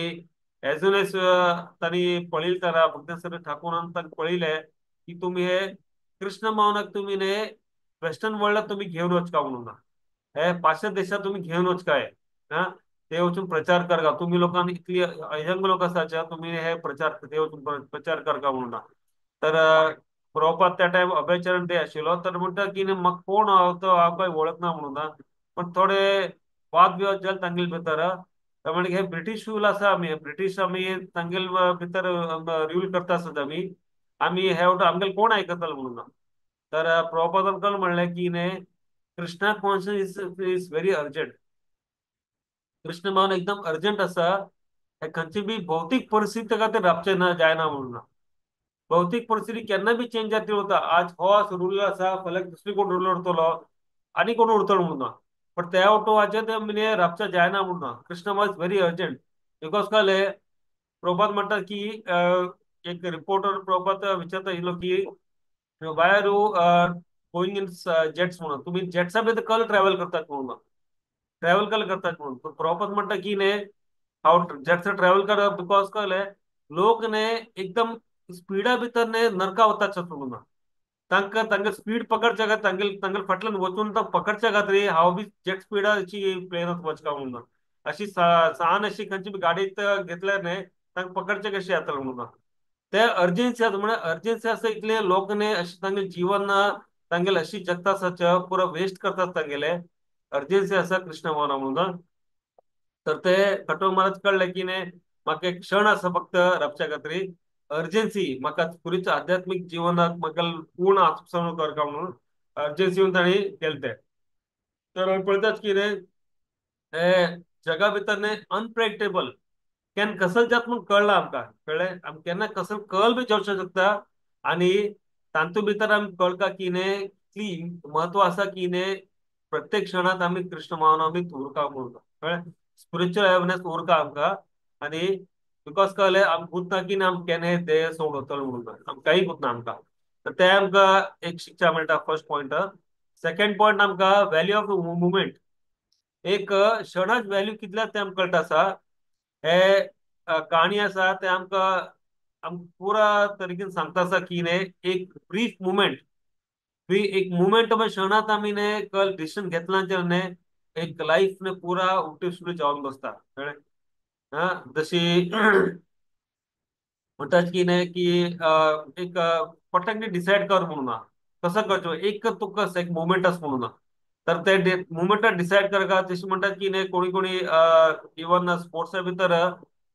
एज वेल एज तांणी पळयलें तारा भक्ती सरस्वती ठाकूरान तांकां पळयलें की तुमी हे कृष्ण मावनाक तुमी न्ही वेस्टर्न वर्ल्डाक तुमी घेवन वचका म्हणून ना, हे पाश्चात्य देशात तुमी घेवन वचका, हा ते वचून प्रचार करका, तुमी लोकांनी इतली अयंग लोक आसाचे तुमी हे प्रचार ते वचून प्रचार करका म्हणून ना. तर प्रभुपाद त्या टायम अभयचरण डे आशिल्लो तर म्हणटा की म्हाका कोण हांव तो हांव काय वळखना म्हणून ना, पण थोडे वाद विवाद जाले तांगेले भितर. तर म्हणजे हे ब्रिटीश रूल आसा, आमी ब्रिटीश आमी तांगेले भितर रूल करता आसत आमी, आमी हे वटा आमगेले कोण आयकतलो म्हणून ना. तर प्रभुपादान कल म्हणलें की न्ही Krishna conscious is very urgent, Krishna भावन एकदम अर्जंट आसा, हे खंयची बी भौतीक परिस्थिती ताका ते राबचें ना जायना म्हणून ना. भौतीक परिस्थिती केन्ना बी चेंज जाती उरता, आज हो रुलर आसा फाल्यां दुसरी कोण रुलर उरतलो आनी कोण उरतलो म्हणून ना, पण त्या वटो ते म्हणजे राबचा जायना म्हणून ना. कृष्ण भाव is very urgent because कळ्ळें प्रभुपाद म्हणटा की एक रिपोर्टर प्रभुपाद विचारता येयलो की why are you going in jets म्हणून, तुमी जेट्सा भितर कल ट्रॅव्हल करतात म्हणून, ट्रॅव्हल कल करतात म्हणून. प्रभुपाद म्हणटा की न्ही हांव जेट्सा ट्रॅव्हल करप because कळ्ळें लोक न्ही एकदम स्पिडा भितर न्ही नरका वतात म्हणून, तांकां तांगे स्पीड पकडच्या खातीर तांगेले तांगेले फाटल्यान वचून पकडच्या खातीर हांव बी जेट स्पिडाची प्लेनात वचका म्हणून, अशी सान अशी खंयची बी गाडीत घेतल्यार न्ही तांकां पकडचें कशें जातलें म्हणून. ते अर्जन्सी आसा म्हणजे अर्जन्सी आसा इतले लोक न्ही अशें तांगेलें जीवन तांगेले अशी जगता आसा पुरो वेस्ट करतात तांगेले, अर्जन्सी आसा कृष्ण भावना म्हणून. तर ते खटो महाराज कळ्ळें की न्ही म्हाका एक क्षण आसा फक्त राबच्या खातीर अर्जन्सी, म्हाका स्पिरिच्युअल आध्यात्मीक जिवनाक म्हाका पूर्ण आत्मसमर्पण करका म्हणून अर्जन्सी म्हणून तांणी केलें तें. तर आमी पळयतात की न्ही हे जगा भितर न्ही अनप्रेडिक्टेबल केन्ना कसल जात म्हूण कळ्ळां आमकां, कळ्ळें आमी केन्ना कसल कल बी जावंक शकता आनी तातूंत भितर आमी कळटा की न्ही इतली म्हत्व आसा की न्ही प्रत्येक क्षणांत आमी कृष्ण भावना आमी उरका म्हणून, कळ्ळें स्पिरिच्युअल अवेरनेस उरका आमकां. आनी because कळ्ळें आमकां गुतना की आमी केन्ना हे देह सोडून वतलो म्हणून, आमकां कांय गुतना आमकां. तर ते आमकां एक शिक्षा मेळटा, फर्स्ट पॉयंट. सेकंड पॉयंट आमकां व्हॅल्यू ऑफ मुवमेंट, एक क्षणाच व्हॅल्यू कितल्या ते आमकां कळटा आसा. हे कहाणी आसा ते आमकां आमकां पुरा तरेन सांगता आसा की न्ही एक ब्रीफ मुवमेंट, एक मुवमेंट क्षणात आमी न्ही कल डिसिजन घेतला न्ही एक लायफ ने पुरा उलटी सुलटी जावन बसता, कळ्ळें? हा जशी म्हणटात की न्ही की एक पटकन डिसायड कर म्हणून ना, कसं करचो एक तुका एक मुवमेंट आसा म्हणून ना, तर ते मुवमेंटाक डिसायड करका. जशें म्हणटात की न्ही कोणी कोणी इवन स्पोर्ट्सा भितर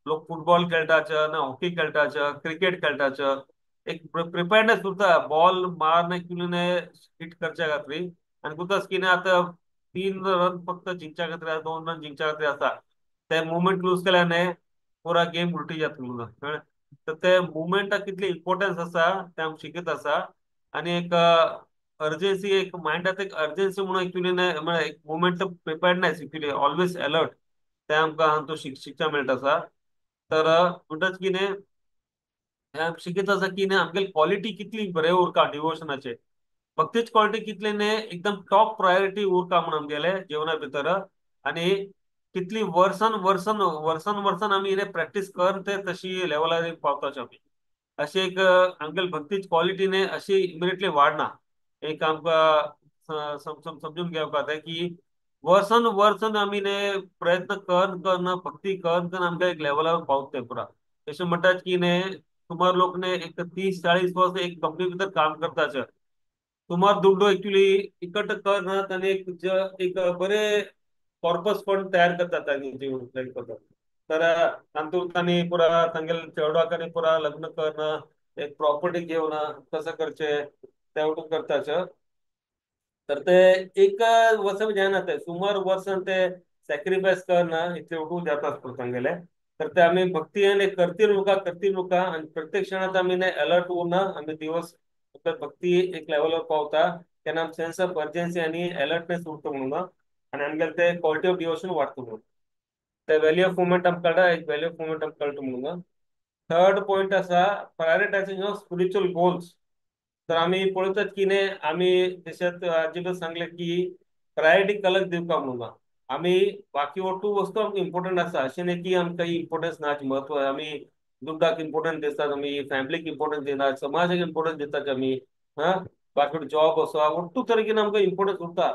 लोक फुटबॉल खेळटाचे ना हॉकी खेळटाचे क्रिकेट खेळटाचे, एक प्रिपेर्डनेस उरता, बॉल मार न्ही हिट करच्या खातीर. आनी कुतास की न्ही आतां 3 रन फक्त जिंकच्या खातीर, 2 रन जिंकच्या खातीर आसा, ते मुवमेंट लूज केल्यार न्ही पुरा गेम उलटी जाता म्हणून, कळ्ळें? तर ते मुवमेंटाक कितली इम्पोर्टन्स आसा ते आमकां शिकयत आसा. आनी एक अर्जन्सी, एक मायंडात एक अर्जन्सी म्हणून एक्चुअली म्हळ्यार एक मुवमेंट प्रिपेर्डनेस एक्चुअली ऑलवेज अलर्ट, ते आमकां हातूंत शिक्षा मेळटा आसा. तर म्हणटाच की न्ही शिकयत आसा की न्ही आमगेली क्वॉलिटी कितली बरें उरता डिवोशनाचे, भक्तीची क्वॉलिटी कितली न्ही एकदम टॉप प्रायोरिटी उरता म्हणून आमगेले जिवना भितर. आनी कितली वर्सान वर्सान वर्सान वर्सान आमी कितें प्रॅक्टीस कर ते तशी लेवलार पावताचे आमी. अशी एक आमगेली भक्तीची क्वॉलिटी न्ही अशी इमिडिएटली वाडना. एक आमकां समजून घेवपाक जाय की वर्सान वर्सान आमी न्ही प्रयत्न कर कर भक्ती कर कर आमकां एक लेवलार पावता ते पुरा. तशें म्हणटात की न्ही सुमार लोक न्ही एक 30-40 वर्स एक कंपनी भितर काम करताचे, सुमार दुड्डो एक्चुअली इकट करनात आनी एक बरे कॉर्पस फंड तयार करतात तांणी. तर तातूंत तांणी पुरा तांगेले चेडवाक आनी पुरा लग्न करणं, एक प्रॉपर्टी घेवन कसं करचें ते वटून करताचे. तर ते एक वर्स जायना, ते सुमार वर्सान ते सॅक्रिफायस करना इतले वटून जाता तांगेले. तर ते आमी भक्ती आनी करतील लोकां करतील लोकां आनी प्रत्येक क्षणात आमी न्ही अलर्ट उरना, आमी दिवस भक्ती एक लेवलार पावता तेन्ना आमकां सेन्स ऑफ अर्जन्सी आनी अलर्टनेस उरता म्हणून, आनी आमगेले ते क्वॉलिटी ऑफ डिवोशन वाडटा म्हणून. ते व्हॅल्यू ऑफ मुवमेंट आमकां कळटा, एक व्हॅल्यू ऑफ मुवमेंट आमकां कळटा म्हणून. थर्ड पॉयंट आसा प्रायोरिटायझेशन ऑफ स्पिरिच्युअल गोल्स. तर आमी पळयतात की न्ही आमी तशेंच आजी सांगलें की प्रायोरिटी कलक दिवपा म्हणून. आमी बाकी वट्टू वस्तू आमकां इम्पोर्टंट आसा, अशें न्ही की आमकां इम्पोर्टन्स ना, म्हत्व आमी दुड्डाक इम्पोर्टन्स दितात, आमी फॅमिलीक इम्पोर्टन्स दिनात, समाजाक इम्पोर्टन्स दितात आमी, हा बाकी जॉब आसा वट्टू तरेन आमकां इम्पोर्टन्स उरता,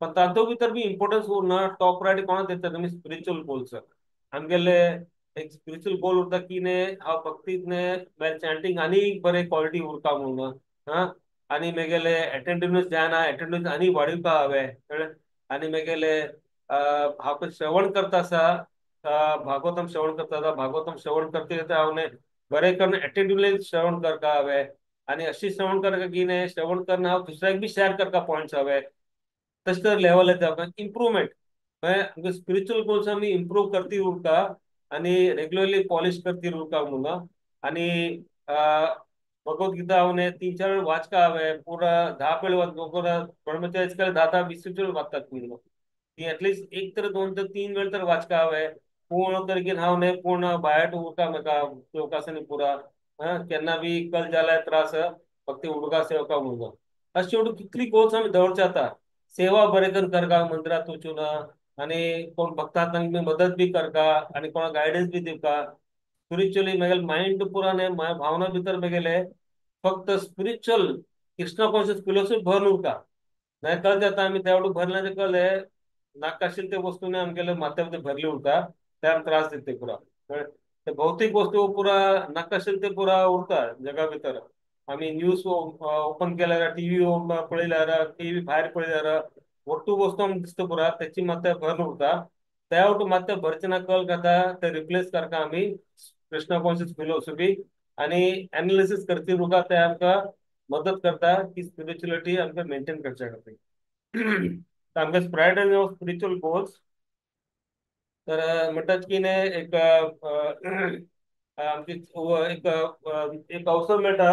पण तातूंत भितर बी इम्पोर्टन्स उरना. टॉप प्रायोरिटी कोणाक दितात आमी स्पिरिच्युअल गोल्स. आमगेले एक स्पिरिच्युअल गोल उरता की न्ही हांव भक्तीत न्ही चॅन्टींग आनी बरे क्वॉलिटी उरता म्हणून, हा आनी मेगेले एटेंटिवनेस जायना, एटेंटिवनेस आनी वाडयवपा हांवें, कळ्ळें? आनी मेगेले हांव श्रवण करता आसा, भागवतम श्रवण करता आसा, भागवतम श्रवण करता हांव न्ही बरें करून एटेंटिवली श्रवण करता हांवें, आनी अशी श्रवण करता की न्ही श्रवण करून हांव दुसऱ्याक बी शेअर करता पॉयंट्स हांवें, तशें तर लेवल येता इम्प्रूवमेंट. आमगे स्पिरिच्युअल गोल्स आमी इम्प्रूव करती उरता आनी रेगुलरली पॉलिश करती उरता म्हणून. आनी भगवत गीता हांव न्ही 3-4 वेळ वाचका हांवें, पुरा 10 वेळ वाच, ब्रह्मचारी 10-10 20 वेळ वाचतात म्हणून, ती एटलिस्ट 1 तर 2 तर 3 वेळ तर वाचका हांवें. पूर्ण तरेन हांव न्ही पूर्ण भायर उरता म्हाका चवकासांनी पुरा, हा केन्ना बी कल जाल्यार त्रास फक्त उडका सेवका म्हणून. अशें शेवटी कितली गोल्स आमी दवरचे आतां, सेवा बरें करून करका मंदिरांत वचून, आनी कोण भक्ता तांकां मदत बी करका आनी कोणाक गायडन्स बी दिवका. स्पिरिच्युअली म्हगेले मायंड पुरा न्ही भावना भितर म्हगेले फक्त स्पिरिच्युअल कृष्ण कॉन्शियस फिलॉसॉफी भरून उरता. नाही कळ जाता आमी तेवढं भरल्याचे कळ्ळें नाकाशील ते वस्तूने आमगेले माथ्या भितर भरली उरता, ते आमकां त्रास दिता पुरा. ते भौतीक वस्तू पुरा नाकाशील ते पुरा उरता जगा भितर. आमी न्यूज ओपन केल्यार, टीव्ही पळयल्यार, टीव्ही भायर पळयल्यार वट्टू वस्तू आमकां दिसता पुरा, तेची माथ्या भरून उरता. त्या वटू माथ्या भरचे ना कल खाता ते रिप्लेस करता आमी कृष्ण कॉन्शियस फिलॉसॉफी आनी एनालिसीस करती उरता, ते आमकां मदत करता की स्पिरिच्युअलिटी आमकां मेंटेन करच्या खातीर. आमकां प्रायोरिटायज ऑफ स्पिरिच्युअल गोल्स. तर म्हणटात की न्ही एक आमची एक एक अवसर मेळटा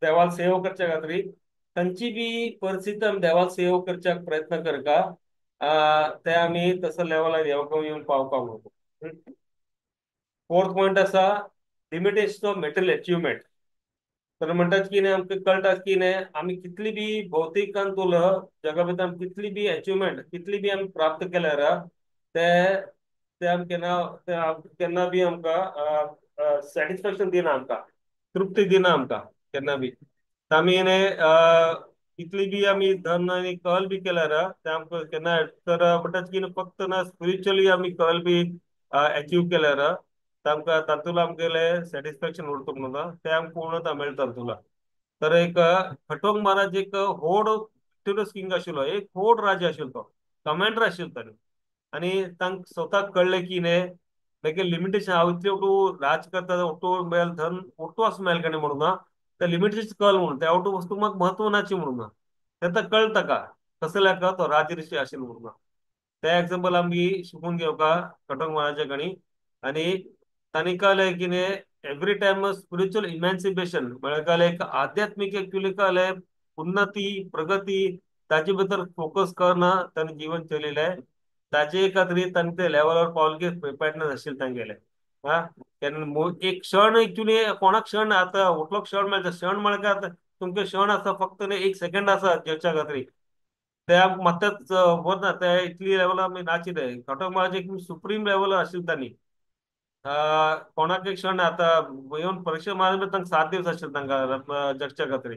देवाक सेवा करच्या खातीर, खंयची बी परिस्थिती आमी देवाक सेवा करच्याक प्रयत्न करता, ते आमी तसो लेवलार येवन पावपा म्हणून. फोर्थ पॉयंट आसा लिमिटेशन ऑफ मटेरियल अचिव्हमेंट. तर म्हणटात की न्ही आमकां कळटा की न्ही आमी कितली बी भौतीक तुल जगा भितर आमी कितली बी अचिवमेंट कितली बी आमी प्राप्त केल्यार ते ते आमी केन्ना ते केन्ना बी आमकां सॅटिस्फॅक्शन दिना, आमकां तृप्ती दिना आमकां केन्ना बी. आमी न्ही कितली बी आमी धन आनी कल बी केल्यार ते आमकां केन्ना. तर म्हणटात की फक्त ना स्पिरिच्युअली आमी कल बी अचीव केल्यार तांकां तातूंत आमगेले सॅटिस्फॅक्शन उरता म्हणून ते आमकां पूर्णता मेळटा तुला. तर एक खटोंग महाराज एक होड विक्टोरियस किंग आशिल्लो, एक होड राजा आशिल्लो, तो कमांडर आशिल्लो ताणी. आनी तांकां स्वताक कळ्ळें की न्ही मागीर लिमिटेशन हांव इतले ओटू राज करता ओटू मेळ धन ओटू आसा मेळ काणी म्हणून ना ते लिमिटेशन कळ म्हणून त्या ओटू वस्तू म्हाका म्हत्व नाची म्हणून ना तें कळटा ताका कसल्या का तो राजऋषी आशिल्लो म्हणून. ते एग्जाम्पल आमी शिकून घेवका खटोंग महाराजा कणी. आनी तांणी कळ्ळें की न्ही एवरी टायम स्पिरिच्युअल इमॅन्सिपेशन म्हळ्यार कळ्ळें एक आध्यात्मीक एक्चुअली कळ्ळें उन्नती प्रगती ताजे भितर फोकस करना ताणें जीवन चलयलें. ताजे खातीर तांणी ते लेवलार पावले की प्रिपेर्डनेस आशिल्लें तांगेलें. हा केन्ना एक क्षण एक्चुअली कोणाक क्षण आतां उठलो क्षण मेळटा, क्षण म्हळ्यार आतां तुमकां क्षण आसा फक्त एक सेकंड आसा जगच्या खातीर ते आमकां मात्तेच ना ते इतली लेवल आमी नाची ते खटोंग महाराज एक सुप्रीम लेवल आशिल्लें तांणी. कोणाक एक क्षण आतां येवन परीक्षा महाराज तांकां 7 दिवस आशिल्ले तांकां जगच्या खातीर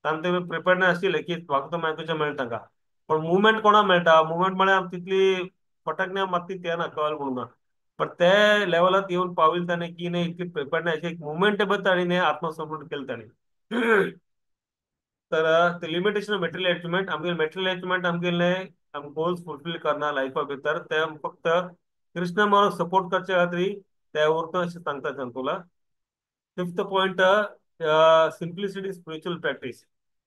तांकां ते प्रिपेर्डनेस आशिल्लें की म्हाका तो मागीर मेळटा तांकां. पण मुवमेंट कोणाक मेळटा, मुवमेंट म्हळ्यार तितली फटकण्या मात ती येना कळ म्हणून. पण ते लेवलात येवन पाविल्ले ताणें की न्ही इतली प्रिपेर्डनेस एक मुवमेंट बी ताणी न्ही आत्मसमर्पण केलें ताणी. तर ते लिमिटेशन ऑफ मटेरियल अचिवमेंट आमगेले मटेरियल अचिवमेंट आमगेले आम गोल्स फुलफील करना लायफा भितर ते फक्त कृष्ण म्हणून सपोर्ट करचे खातीर ते उरता अशें सांगता तुला. Fifth point simplicity spiritual practice.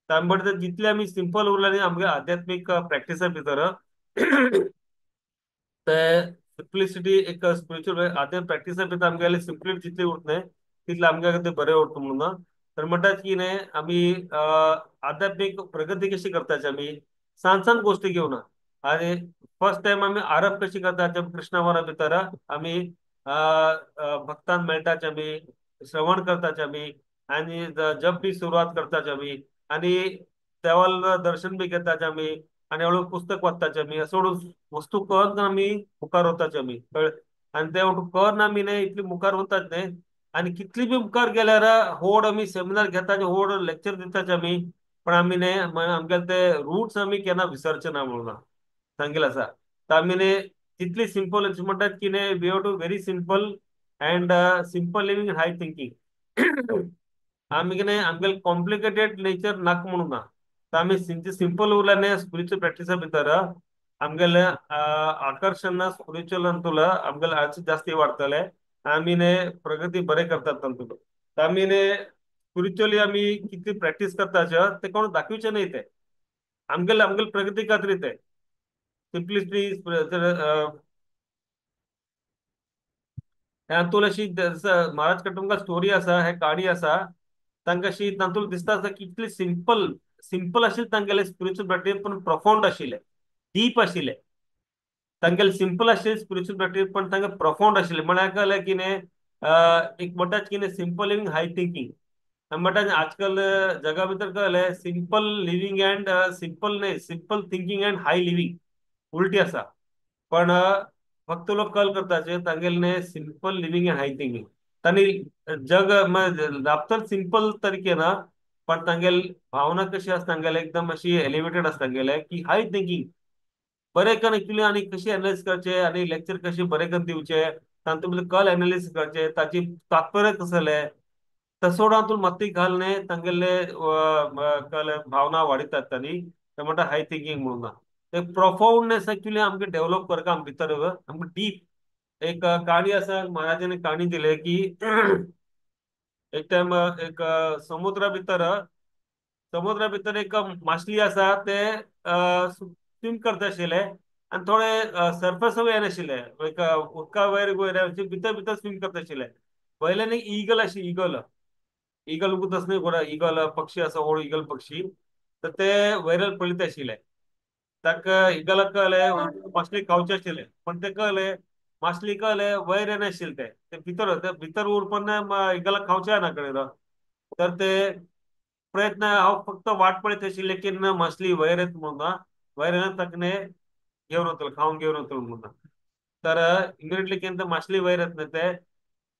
तांबट जितले आमी सिंपल उरले न्ही आमगे आध्यात्मीक प्रॅक्टिसा भितर ते सिंप्लिसिटी एक स्पिरिच्युअल आध्यात्मिक प्रॅक्टिसा भितर आमगेले सिंप्लिसिटी जितली उरता न्ही तितले आमगे ते बरें उरता म्हणून. तर म्हणटात की न्ही आमी आध्यात्मीक प्रगती कशी करताची आमी सान सान गोश्टी घेवन. आनी फर्स्ट टायम आमी आरंभ कशी करता कृष्णा भितर आमी भक्तान मेळटाचे आमी श्रवण करताचे आमी आनी जप बी सुरवात करताचे आमी आनी देवाल दर्शन बी घेताचे आमी आनी हळू पुस्तक वाचताचे आमी असो वस्तू करून आमी मुखार वताचे आमी कळ्ळें. आनी ते करून आमी न्ही इतली मुखार वतात न्ही. आनी कितली बी मुखार गेल्यार होड आमी सेमिनार घेताचे होड लेक्चर दिताचे आमी पण आमी न्ही आमगेले ते रुट्स आमी केन्ना विसरचे ना म्हणून सांगेल आसा. तर आमी न्ही तितली सिंपल म्हणटात की न्ही we have to very simple and simple living high thinking. आमी कितें आमगेले कॉम्प्लिकेटेड नेचर नाका म्हणून ना. तर आमी सिंपल उरले न्ही स्पिरिच्युअल प्रॅक्टिसा भितर आमगेले आकर्शण स्पिरिच्युअल तुला आमगेले आर्स जास्ती वाडटले आमी न्ही प्रगती बरें करतात तातूंत. तर आमी न्ही स्पिरिच्युअली आमी कितली प्रॅक्टीस करता ते कोण दाखोवचें न्ही ते आमगेले आमगेले प्रगती खातीर ते सिंप्लिसिटी. हातूंत अशी महाराज कटुंगा स्टोरी आसा हे काणी आसा तांकां अशी तातूंत दिसता आसा की कितली सिंपल सिंपल आशिल्लें तांगेले स्पिरिच्युअल प्रॅक्टीस पण प्रोफाउंड आशिल्लें डीप आशिल्लें तांगेले सिंपल आशिल्लें स्पिरिच्युअल प्रॅक्टीस पण तांकां प्रोफाउंड आशिल्लें. म्हळ्यार कळ्ळें की न्ही एक म्हणटात की न्ही सिंपल लिवींग हाय थिंकींग. म्हणटात आजकाल जगा भितर कळ्ळें सिंपल लिवींग अँड सिंपल न्ही simple thinking and high living उलटी आसा. पण फक्त लोक कल करताचे तांगेले न्ही simple living and high thinking तांणी जग राबतर सिंपल तरीके ना पण तांगेले भावना कशी आसता तांगेले एकदम अशी एलिवेटेड आसता तांगेले की हाय थिंकींग बरें करून एक्चुअली आनी कशी एनालायज करचे आनी लेक्चर कशें बरें करून दिवचे तातूंत कल एनालिसीस करचे ताची तात्पर्य कसलें तसो तातूंत मती घाल न्ही तांगेले कल भावना वाडयतात तांणी ते म्हणटा हाय थिंकींग म्हणून ना. ते प्रोफाउंडनेस एक्चुअली आमकां डेव्हलप करता आमकां भितर आमकां डीप एक काणी आसा महाराजांनी काणी दिले की एक टायम एक समुद्रा भितर एक मासली आसा ते स्विम करता आशिल्ले आनी थोडे सरफेस येनाशिल्ले एक उदका वयर वयर भितर भितर स्विम करता आशिल्ले. वयल्यान एक इगल आशिल्ली इगल इगल उगत आसा न्ही इगल पक्षी आसा व्हड इगल पक्षी तर ते वयर पळयत आशिल्ले. ताका इगलाक कळ्ळें मासली खावचें आशिल्लें पण ते कळ्ळें मासली कळ्ळें वयर येनाशिल्लें ते ते भितर ते भितर उरपाक इगलाक खावचें ना कळ्ळें. तर ते प्रयत्न हांव फक्त वाट पळयत आशिल्लें की मासली वयर येत म्हणून, वयर येना ताकने घेवन वतलो, खावन घेवन वतलो म्हणून. तर इमिडिएटली केन्ना मासली वयर येत ते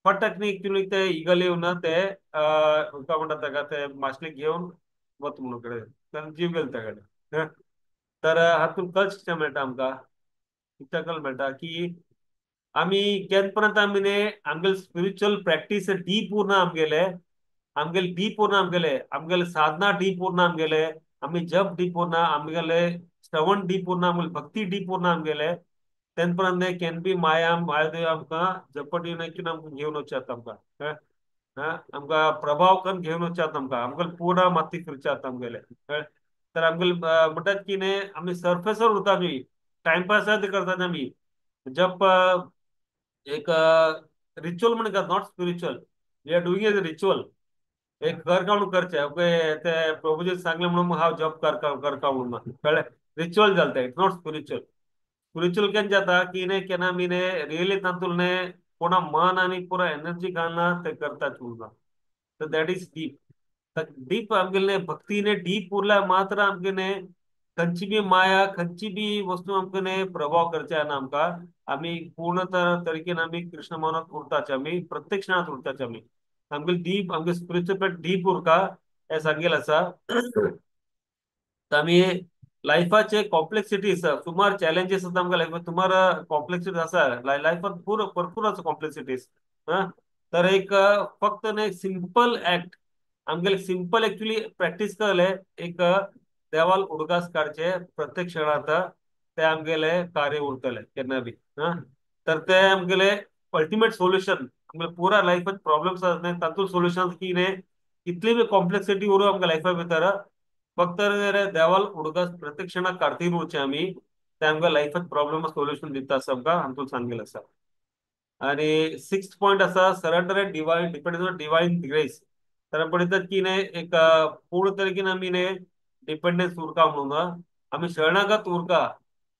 फटकनी एक्चुअली ते इगल येवन ते काय म्हणटा ताका ते मासली घेवन वत म्हणून कडेन तांचो जीव गेलो त्या कडेन. तर हातूंत कल शिक्षा मेळटा आमकां, कित्याक कल मेळटा की आमी केन्ना पर्यंत आमी न्ही आमगेले स्पिरिच्युअल प्रॅक्टीस डीप उरना, आमगेले आमगेले डीप उरना, आमगेले आमगेले साधना डीप उरना, आमगेले आमी जप डीप उरना, आमगेले श्रवण डीप उरना, आमगेले भक्ती डीप उरना आमगेले, तेन्ना पर्यंत can be माया मायादेव आमकां झपट येवन की आमकां घेवन वचतात आमकां, आमकां प्रभाव करून घेवन वचतात आमकां, आमकां पुरा माती फिरचात आमगेले. तर आमगेले म्हणटात की न्ही आमी सरफेसर उरता, आमी टायमपास करतात आमी जप एक रिच्युअल म्हणटा, not spiritual, we are doing as a ritual. एक कर का म्हणून करचें, ओके ते प्रभुजी सांगलें म्हणून हांव जप करता म्हणून, कळ्ळें? रिच्युअल जालें तें, it's not spiritual. Spiritual केन्ना जाता की न्ही केन्ना आमी न्ही रियली तातूंत न्ही पुरा मन आनी पुरा एनर्जी घालना ते करतात म्हणून, तर that is deep. तर डीप आमगेले भक्तीने डीप उरल्यार मात्र आमगे न्ही खंयची बी माया खंयची बी वस्तू आमकां न्ही प्रभाव करचे ना आमकां, आमी पूर्ण तरेन आमी कृष्ण मनात उरताचे, आमी प्रत्येक क्षणांत उरताचे, आमी आमगेले डीप आमगे स्पिरिच्युअल डीप उरका हें सांगेल आसा. तर आमी लायफाचे कॉम्प्लेक्सिटीज सुमार चॅलेंजीस आसा आमकां लायफात, सुमार कॉम्प्लेक्सिटीज आसा लायफात, भरपूर आसा कॉम्प्लेक्सिटीज. तर एक फक्त न्ही सिंपल एक्ट आमगेले सिंपल एक्चुअली प्रॅक्टीस करले एक देवाल उडगास काडचे प्रत्येक क्षणांत ते आमगेले कार्य उरतले केन्ना बी. तर ते आमगेले अल्टिमेट सोल्युशन, आमगेले पुरा लायफात प्रॉब्लम्स आसा न्ही तातूंत सोल्युशन की न्ही कितली बी कॉम्प्लेक्सिटी उरूं आमकां लायफा भितर, फक्त देवाल उडगास प्रत्येक क्षणाक काडती उरचें आमी, ते आमकां लायफात प्रॉब्लम सोल्युशन दिता आसा आमकां हातूंत सांगेल आसा. आनी सिक्स्थ पॉयंट आसा surrender and divine dependence on divine grace. तर पळयतात की न्ही एक पूर्ण तरेन आमी न्ही डिपेंडन्स उरका म्हणून आमी शरणागत उरका,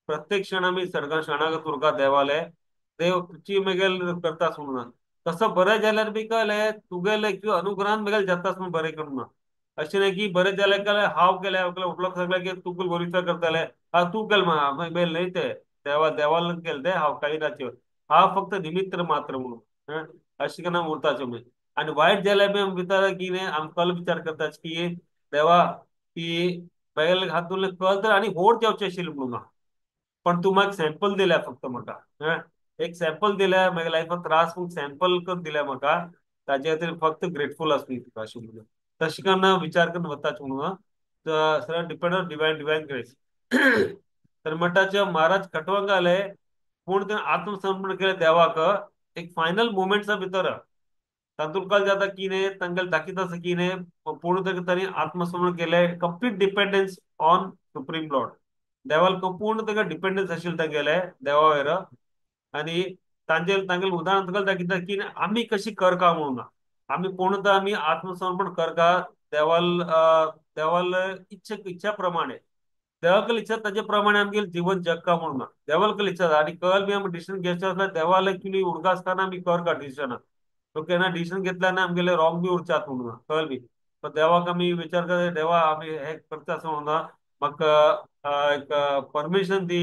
प्रत्येक क्षण आमी शरणागत उरका देवाले, देव तुजी मेगेल करतास म्हणून, तसं बरें जाल्यार बी कळ्ळें तुगेले किंवा अनुग्रहान मेगेल जातास म्हणून बरें करून, अशें न्ही की बरें जाल्यार कळ्ळें हांव केलें हांव केलें उठलो सगळें की तूं ग्लोरिफाय करताले, हा तूं केलें मेल न्ही ते देवा देवान केलें तें, हांव कांय ना, हांव फक्त निमित्त मात्र म्हणून अशें केन्ना उरताचें आमी. आनी वायट जाल्यार बी आमी भितर की न्ही आमी कल विचार करता की देवा की बैल हातूंतलें कल तर आनी होड जावचें आशिल्लें म्हणून, पण तूं म्हाका सॅम्पल दिल्या फक्त म्हाका, एक सॅम्पल दिल्या म्हागे लायफात त्रास म्हणून सॅम्पल करून दिल्या म्हाका, ताजे खातीर फक्त ग्रेटफूल आसूं तुका अशें म्हणून तशें करून विचार करून वताच म्हणून सगळें depend on divine divine grace. तर म्हणटाचे महाराज खटवंगाले पूण ते आत्मसमर्पण केलें देवाक एक फायनल मुमेंट्सा भितर तातूंत कल जाता की न्ही तांकां दाखयता आसा की न्ही पूर्ण तरेन तांणी आत्मसमर्पण केलें, complete dependence on supreme lord, देवाक पूर्ण तांकां डिपेंडन्स आशिल्लें तांगेले देवा वयर. आनी तांचे तांगेलें उदाहरण तुका दाखयता की आमी कशी करका म्हणून, आमी पूर्ण तर आमी आत्मसमर्पण करका देवाल देवाल इच्छा प्रमाणे, देवाक इच्छा ताजे प्रमाणे आमगेलें जीवन जगका म्हणून, देवाक इच्छा आनी कल बी आमी डिसिजन घेवचें आसल्यार देवाल एक्चुअली उडगास आसतना आमी करका डिसिजनां, तो केन्ना डिसिजन घेतल्यार ना आमगेले रॉंग बी उरचात म्हणून कल बी, पण देवाक आमी विचार करता देवा आमी हे करता आसा म्हणून म्हाका एक परमिशन दी,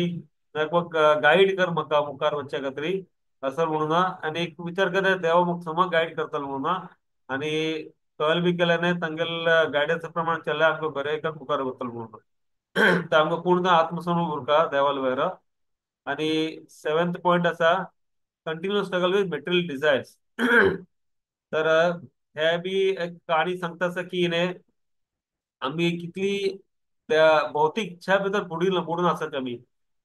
गायड कर म्हाका मुखार वचच्या खातीर असं म्हणून, आनी एक विचार करता देवा म्हाका समज गायड करतलो म्हणून, आनी कल बी केल्यार न्ही तांगेले गायडन्सा प्रमाणे चल्ल्यार आमकां बरें मुखार वतलो म्हणून. तर आमकां पूर्ण आत्मसमर्पण उरका देवाल वयर. आनी सेवेंथ पॉयंट आसा continuous struggle with material desires. तर हे बी एक कहाणी सांगता आसा की न्ही आमी कितली त्या भौतीक इच्छा भितर बुडून बुडून आसात आमी,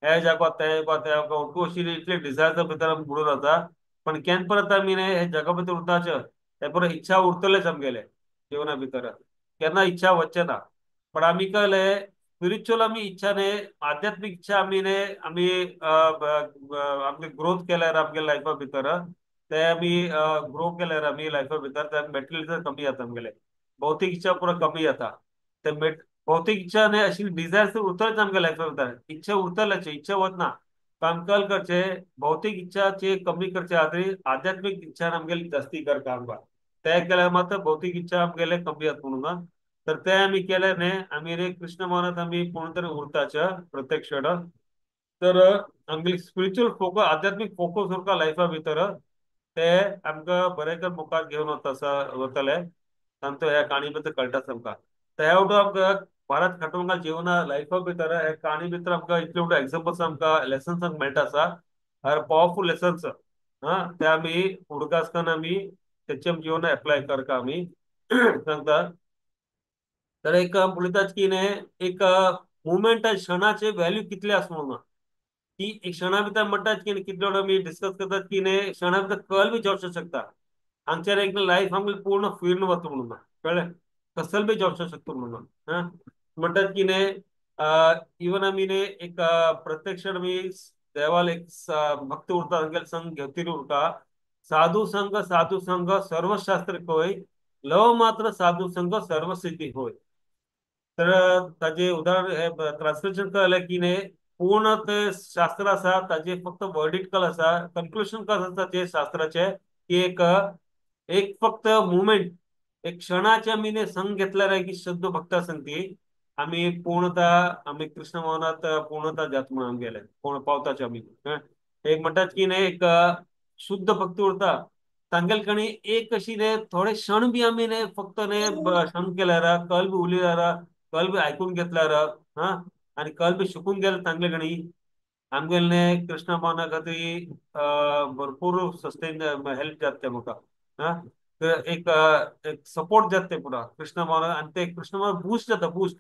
हे जगा ते जगा ते जगा उठू अशी इतले डिझायर्सा भितर आमी बुडून आसा, पण केन्ना परत आमी न्ही हे जगा भितर उरताचे ते परत इच्छा उरतलेच आमगेले जिवना भितर, केन्ना इच्छा वचचे ना. पण आमी कळ्ळें स्पिरिच्युअल आमी इच्छा न्ही आध्यात्मीक इच्छा आमी न्ही आमी आमगे ग्रोथ केल्यार आमगे लायफा भितर ते आमी ग्रो केल्यार आमी लायफा भितर ते मटेरियल कमी जाता आमगेले, भौतीक इच्छा पुरा कमी जाता, ते भौतीक इच्छा न्ही अशी डिझायर्स उरतलेच आमगे लायफा भितर, इच्छा उरतलेच, इच्छा वतना काम कल करचे भौतीक इच्छाचे कमी करचे खातीर आध्यात्मीक इच्छा आमगेली जास्ती करता आमकां, ते केल्यार मात्र भौतीक इच्छा आमगेले कमी जाता म्हणून. तर ते आमी केले न्ही आमी रे कृष्ण भावनात आमी कोण तरी उरताचे प्रत्येक क्षण। तर आमगे स्पिरिच्युअल फोकस, आध्यात्मीक फोकस उरता लायफा भितर, ते आमकां बरें कर मुखार घेवन वता वतले तांचो ह्या काणी भितर कळटा आमकां। तर ह्या वटून आमकां भारत खाटवंगा जिवना लायफा भितर ह्या काणी भितर आमकां इतले व्हडले एग्जाम्पल्स आमकां लेसन्स आमकां मेळटा आसा, आर पावरफूल लेसन्स। हा ते आमी उडकास करून आमी तेचे जिवन एप्लाय करता आमी सांगता। तर एक उलयतात की न्ही एक मुवमेंट क्षणाचे व्हॅल्यू कितले आसा म्हणून, की एक क्षणा भितर म्हणटात की कितले आमी डिस्कस करतात की न्ही क्षणा भितर कल बी जावंक शकता, हांगच्यार एक लायफ आमगे पूर्ण फिरून वता म्हणून, कळ्ळें, कसल बी जावंक शकता म्हणून। हा म्हणटात की न्ही इवन आमी न्ही एक प्रत्यक्ष आमी देवाल एक भक्त उरता, तांगेले संग घेवतीर उरता, साधू संग साधू संग सर्वशास्त्र कोय, लव मात्र साधू संग सर्वसिद्धी होय। तर ताजे उदाहरण हे ट्रान्सलेशन कळलें की न्ही पूर्ण ते शास्त्र आसा ताजे फक्त वर्डिट कल आसा, कन्क्लुजन कल आसा ते शास्त्राचे की एक एक फक्त मुवमेंट एक क्षणाचे आमी न्ही संग घेतल्यार की शुद्ध भक्ता संगती आमी पूर्णता आमी कृष्ण भावनात पूर्णता जात म्हणून आमी गेले पूर्ण पावताचे आमी। एक म्हणटात की न्ही एक शुद्ध भक्ती उरता तांगेले कणी एक अशी न्ही थोडे क्षण बी आमी न्ही फक्त न्ही क्षण केल्यार कल बी उलयल्यार कल बी आयकून घेतल्यार हा आनी कल बी शिकून गेले तांगले कणी आमगेले कृष्ण भावना खातीर भरपूर सस्टेन हेल्प जाता ते म्हाका। हा एक एक सपोर्ट जाता ते पुरा कृष्ण भावना आनी ते कृष्ण भावना बूस्ट जाता, boost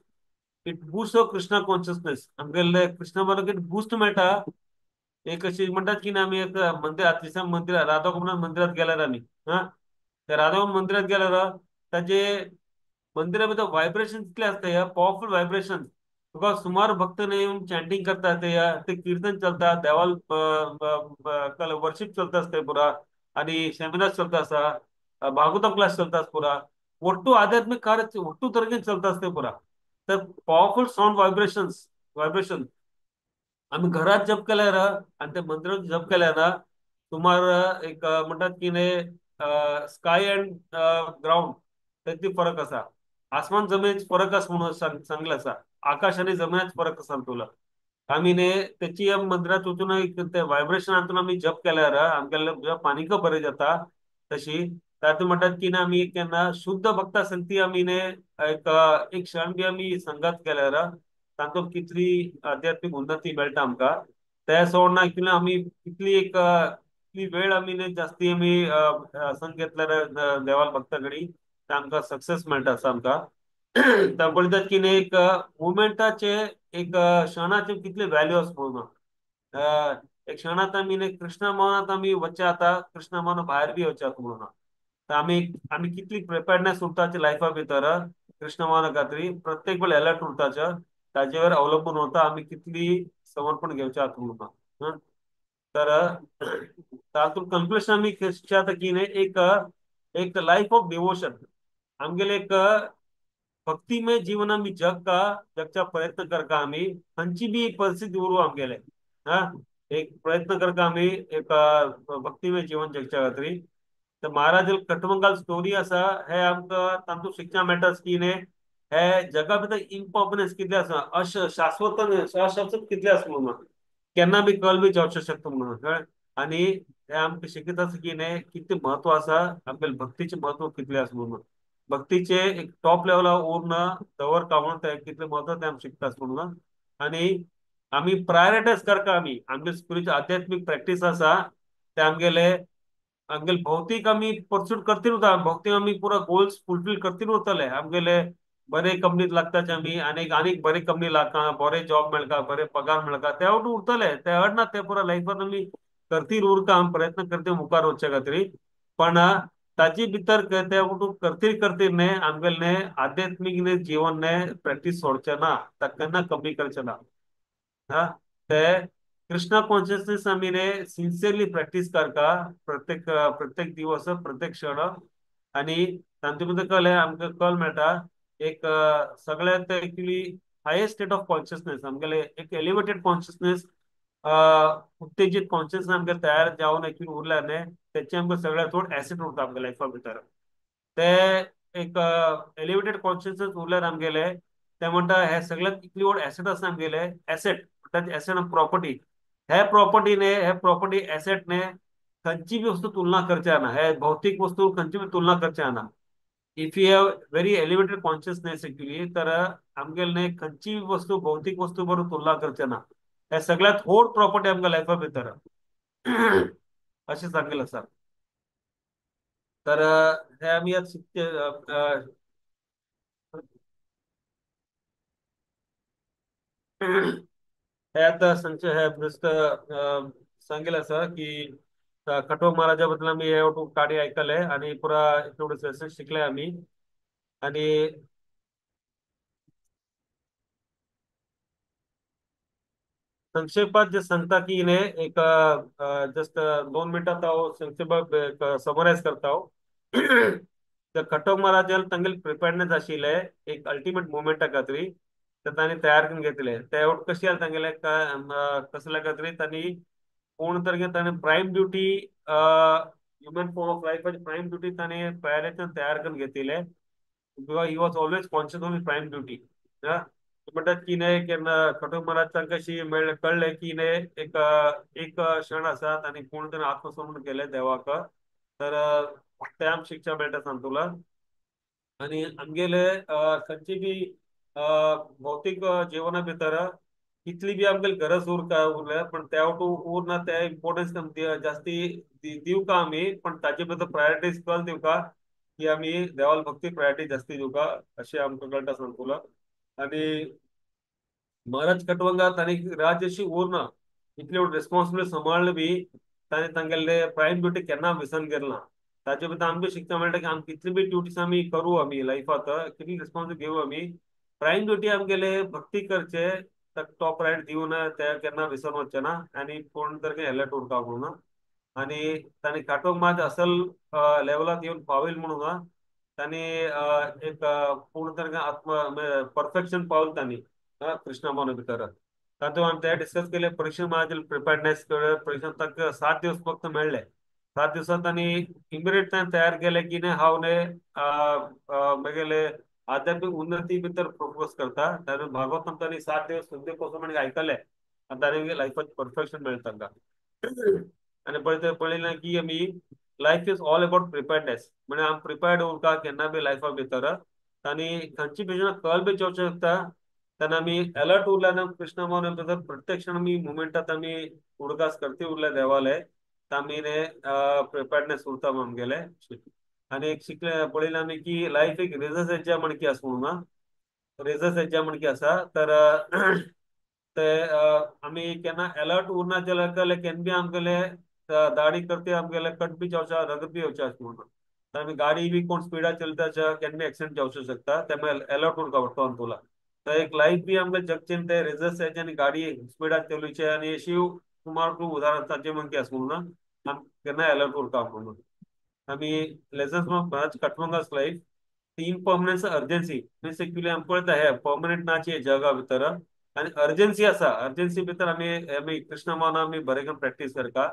it boost of Krishna consciousness आमगेले कृष्ण भावनाक it boost मेळटा। एक अशी म्हणटात की ना आमी एक मंदिर आतिसा मंदिर राधा मंदिरात गेल्यार आमी हा त्या राधा मंदिरात गेल्यार ताजे मंदिरा भितर व्हायब्रेशन कितले आसता ह्या पावरफूल व्हायब्रेशन, तुका सुमार भक्त येवन चॅन्टिंग करता ते किर्तन चलता, देवाल वर्शिप चलता आसता पुरा आनी सेमिनार चलता आसा, भागवतम क्लास चलता आसा पुरा, ಒಟ್ಟು आध्यात्मिक कार्य ಒಟ್ಟು तरेन चलता आसता पुरा। तर पावरफूल साउंड व्हायब्रेशन्स व्हायब्रेशन आमी घरात जप केल्यार आनी ते मंदिरात जप केल्यार ना सुमार एक म्हणटात की न्ही स्काय अँड ग्राउंड तेतली फरक आसा, आसमान जमनीत फरक आसा म्हणून सांगलें आसा, आकाश आनी जमनीत फरक आसा तुला। आमी न्ही तेची मंदिरात वचून एक ते व्हायब्रेशन हातून आमी जप केल्यार आमगेले जप आनीक बरें जाता। तशी तातूंत म्हणटात की ना आमी केन्ना शुद्ध भक्ता संगती आमी न्ही एक एक क्षण बी आमी संगत केल्यार तातूंत कितली आध्यात्मीक उन्नती मेळटा आमकां। ते सोडना कितें आमी कितली एक कितली वेळ आमी न्ही जास्ती आमी संग घेतल्यार देवाल भक्ता कडेन ते आमकां सक्सेस मेळटा आसा आमकां। पळयतात की न्ही एक मुवमेंटाचे एक क्षणाचे कितले व्हॅल्यू आसा म्हणून, एक क्षणात आमी न्ही कृष्ण भावनात आमी वचचे आतां कृष्ण भावना भायर बी वचचे आतां म्हणून। तर आमी आमी कितली प्रिपेर्डनेस उरताचे लायफा भितर कृष्ण भावना खातीर प्रत्येक वेळ अलर्ट उरताचे ताजेवर अवलंबून उरता आमी कितली समर्पण घेवचें आतां म्हणून। तर तातूंत कन्क्लुजन आमी शिकचे आतां की न्ही एक एक लायफ ऑफ डिवोशन आमगेले एक भक्तिमय जीवन आमी जगका जगचा प्रयत्न करका आमी खंयची बी परिस्थिती उरूं आमगेले हा एक प्रयत्न करका आमी एक भक्तिमय जीवन जगच्या खातीर। तर महाराज कटमंगाल स्टोरी आसा हे आमकां तातूंत शिकच्या मेळटा की न्ही हे जगा भितर इम्पॉर्टन्स कितले आसा, अशाश्वत अशाश्वत कितले आसा म्हणून केन्ना बी कल बी जावचें शकता म्हणून, कळ्ळें। आनी हे आमकां शिकयता आसा की न्ही कितलें म्हत्व आसा आमगेले भक्तीचें म्हत्व कितलें आसा म्हणून, भक्तीचे एक टॉप लेवला उरना दवर कावून ते कितलें म्हत्व तें आमी शिकता आसा म्हणून। आनी आमी प्रायोरिटायज करता आमी आमगे स्पिरिच्युअल आध्यात्मीक प्रॅक्टीस आसा ते आमगेले आमगेले भौतीक आमी पर्सूट करतील उरता, भौतीक आमी पुरा गोल्स फुलफील करतील उरतले आमगेले बरे कंपनीत लागताचे आमी आनीक आनीक बरे कंपनी लागता, बरे जॉब मेळटा, बरे पगार मेळटा, ते वट उरतले ते अडना ते पुरा लायफान आमी करतील उरता, आमी प्रयत्न करते मुखार वचचे खातीर। पण ताजे भितर ते करतील करतील न्ही आमगेले न्ही आध्यात्मीक न्ही जीवन न्ही प्रॅक्टीस सोडचें ना, ताका केन्ना कमी करचें ना। हा ते कृष्णा कॉन्शियसनेस आमी न्ही सिन्सियरली प्रॅक्टीस करता प्रत्येक प्रत्येक दिवस प्रत्येक क्षण। आनी तांचे भितर कळ्ळें आमकां कल मेळटा एक सगळ्यांत actually highest state of consciousness आमगेले एक एलिवेटेड कॉन्शियसनेस उत्तेजीत कॉन्शियसनेस आमगे तयार जावन एक्चुअली उरल्या न्ही तेचे आमकां सगळ्यांत चड एसिड उरता आमगे लायफा भितर। ते एक एलिवेटेड कॉन्शियसनेस उरल्यार आमगेले ते म्हणटा हे सगळ्यात इतली व्हड एसेट आसा आमगेले, एसेट म्हणटा एसेट प्रॉपर्टी, हे प्रॉपर्टीने हे प्रॉपर्टी एसेटने खंयची बी वस्तू तुलना करचे ना, हे भौतिक वस्तू खंयची बी तुलना करचे ना. If you have very elevated consciousness actually तर आमगेले खंयची वस्तू भौतिक वस्तू बरोबर तुलना करचे ना, हे सगळ्यात व्हड प्रॉपर्टी आमकां लायफा भितर अशें सांगेल आसा. तर हे आमी आतां शिकचे हे आतां सांगचे हे जस्ट सांगेल आसा की खटो महाराजा बद्दल आमी हे काणी आयकले आनी पुरा थोडे शिकले आमी. आनी संक्षेपात जे सांगता की ने एक जस्ट 2 मिनटात हांव संक्षेपात समरायज करता हांव. तर खटो महाराजान तांगेले प्रिपेर्डनेस आशिल्ले एक अल्टिमेट मुवमेंटा खातीर, तर तांणी तयार करून घेतले. ते कशी आले तांगेले कसल्या खातीर तांणी कोण तर ताणें prime duty human form of लायफाची prime duty ताणें पयल्याच्यान तयार करून घेतिल्ले, because he was always conscious of prime duty. म्हणटात की न्ही केन्ना खटो महाराज तांकां अशी मेळ्ळें कळ्ळें की न्ही एक एक क्षण आसा आनी कोण तरी आत्मसमर्पण केलें देवाक, तर ते आमकां शिक्षा मेळटा सांतुला. आनी आमगेले खंयची बी भौतीक जिवना भितर कितली बी आमगेली गरज उरता उरल्या पण त्या वटू उरना ते इम्पोर्टन्स जास्ती दिवका आमी, पण ताजे भितर प्रायोरिटीज कल दिवका की आमी देवाल भक्ती प्रायोरिटी जास्ती दिवका अशें आमकां कळटा सांतुला. आनी महाराज खटवंगा तांणी राज्य अशी उरना इतली व्हड रिस्पॉन्सिबिलिटी सांबाळ्ळें बी ताणें तांगेले प्रायम ड्युटी केन्ना विसरून गेल ना. ताजे भितर आमकां शिकता मेळटा की आमकां कितली बी ड्युटीज आमी करूं आमी लायफांत कितली रिस्पॉन्सिबिलिटी घेवं आमी, प्रायम ड्युटी आमगेले भक्ती करचे ताका टॉप प्रायोरिटी दिवन ते केन्ना विसरून वचचे ना आनी कोण तर अलर्ट उरता म्हणून. आनी ताणें काटोंक मात असल लेवलाक येवन पावयल म्हणून तांणी एक पूर्ण तरेन आत्म परफेक्शन पावल तांणी कृष्णा भावना भितर. तातूंत आमी ते डिस्कस केले परीक्षा महाराज प्रिपेर्डनेस परीक्षा तांकां 7 दिवस फक्त मेळ्ळे, 7 दिवसांत तांणी इमिडिएट ताणें तयार केलें की न्ही हांव न्ही म्हगेले आध्यात्मीक उन्नती भितर फोकस करता. ताणें भागवत तांणी 7 दिवस सुखदेव गोस्वामी आयकले आनी ताणें लायफाक परफेक्शन मेळ्ळें तांकां. आनी पळय पळयलें की आमी life is all about preparedness, म्हणजे आमी प्रिपेर्ड उरता केन्ना बी लायफा भितर आनी खंयची भशेन कल बी येवंक शकता तेन्ना आमी अलर्ट उरल्या कृष्ण भावना भितर प्रत्येक क्षण आमी मुवमेंटात आमी उडगास करती उरल्या देवाले आमी न्ही प्रिपेर्डनेस उरता आमगेले. आनी एक शिकले पळयलें आमी की लायफ एक रेजर्स एज्जा म्हणकी आसा म्हणून, रेजर्स एज्जा म्हणकी आसा. तर ते आमी केन्ना अलर्ट उरना जाल्यार केन्ना बी आमगेले दाडी करते आमगेले कट बी जावचा रगत बी येवचें आसा म्हणून. तर आमी गाडी बी कोण स्पिडार चलयता आसा केन्ना बी एक्सिडंट जावचो शकता, त्यामुळे अलर्ट उरता पडटा तुला. तर एक लायफ बी आमकां जगचें ते रेजर्स एज आनी गाडी स्पिडार चलोवचे आनी अशी सुमार खूब उदाहरण ताचे म्हणकी आसा म्हणून आमी केन्ना अलर्ट उरता म्हणून. आमी lessons from Maharaj Khatwanga's life impermanence urgency means actually आमी पळयता हे पर्मनंट नाची जगा भितर आनी अर्जन्सी आसा, अर्जन्सी भितर आमी आमी कृष्ण भावना आमी बरे करून प्रॅक्टीस करता.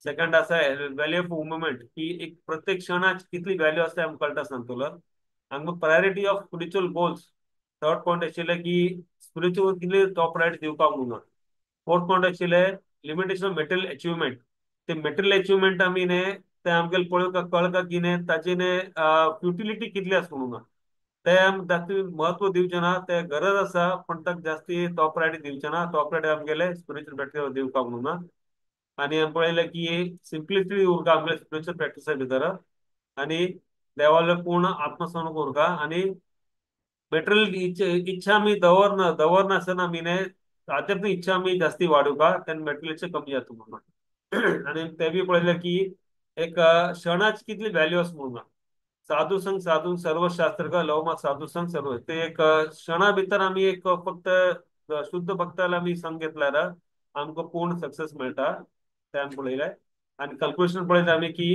सेकंड आसा व्हॅल्यू ऑफ मुवमेंट की एक प्रत्येक क्षणाची कितली व्हॅल्यू आसता आमकां कळटा सांगतलो. आमकां priority of spiritual goals third point आशिल्लें की स्पिरिच्युअल कितली टॉप प्रायोरिटी दिवपाक म्हणून. फोर्थ पॉयंट आशिल्लें लिमिटेशन ऑफ मटेरियल अचिव्हमेंट, ते मटेरियल अचिव्हमेंट आमी न्ही ते आमगेले पळोवंक कळटा की न्ही ताची न्ही फ्युटिलिटी कितली आसा म्हणून ते आमी जास्ती म्हत्व दिवचें ना, ते गरज आसा पण ताका जास्ती टॉप प्रायोरिटी दिवचें ना, टॉप प्रायोरिटी आमगेले स्पिरिच्युअल प्रॅक्टीस दिवपाक म्हणून. आनी आमी पळयलें की सिम्प्लिसिटी उरता आमगेले स्पिरिच्युअल प्रॅक्टिसा भितर आनी देवाले पूर्ण आत्मसमर्पण उरता आनी मटेरियल इच्छा आमी दवरना दवरनासतना आमी न्ही आध्यात्मीक इच्छा आमी जास्ती वाडोवपा तेन्ना मटेरियल इच्छा कमी जाता म्हणून. आनी ते बी पळयलें की एक क्षणाची कितली व्हॅल्यू आसा म्हणून, साधू संग साधू सर्व शास्त्र का लवमा साधू संग सर्व, ते एक क्षणा भितर आमी एक फक्त शुद्ध भक्ताला आमी संग घेतल्यार आमकां पूर्ण सक्सेस मेळटा ते आमी पळयलें. आनी कन्क्लुजन पळयलें आमी की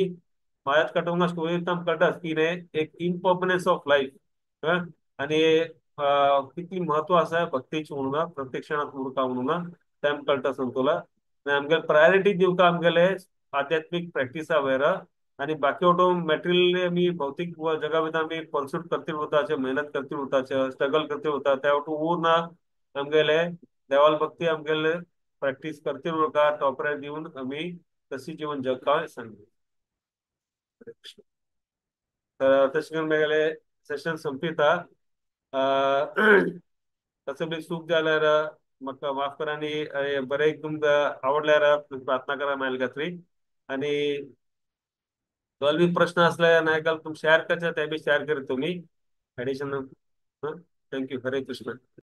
महाराज खटवंगा स्टोरींत आमकां कळटा की न्ही एक इम्पर्मनन्स ऑफ लायफ आनी कितली म्हत्व आसा भक्तीची म्हणून प्रत्येक क्षणात उरता म्हणून ते आमकां कळटा संतोला. आनी आमगेले प्रायोरिटी दिवका आमगेले आध्यात्मीक प्रॅक्टिसा वयर आणि बाकी ऑटो मटेरियल आमी भौतिक जगा भितर आमी परसूट करतील वताचे, मेहनत करतील वताचे, स्ट्रगल करतील वता, त्या ऑटो उर ना आमगेले देवाल भक्ती आमगेले प्रॅक्टीस करतील उरका टॉप रेट दिवन आमी तशी जीवन जगका सांगली. तर तशें करून मेगेले सेशन संपिता. तसो बी चूक जाल्यार म्हाका माफ करा आनी बरें तुमकां आवडल्यार प्रार्थना करा म्हाज्या खातीर. आनी कसलो बी प्रश्न आसल्यार नायकाल तुमी शेअर करचे, ते बी शेअर करी तुमी addition. Thank you. Hare Krishna.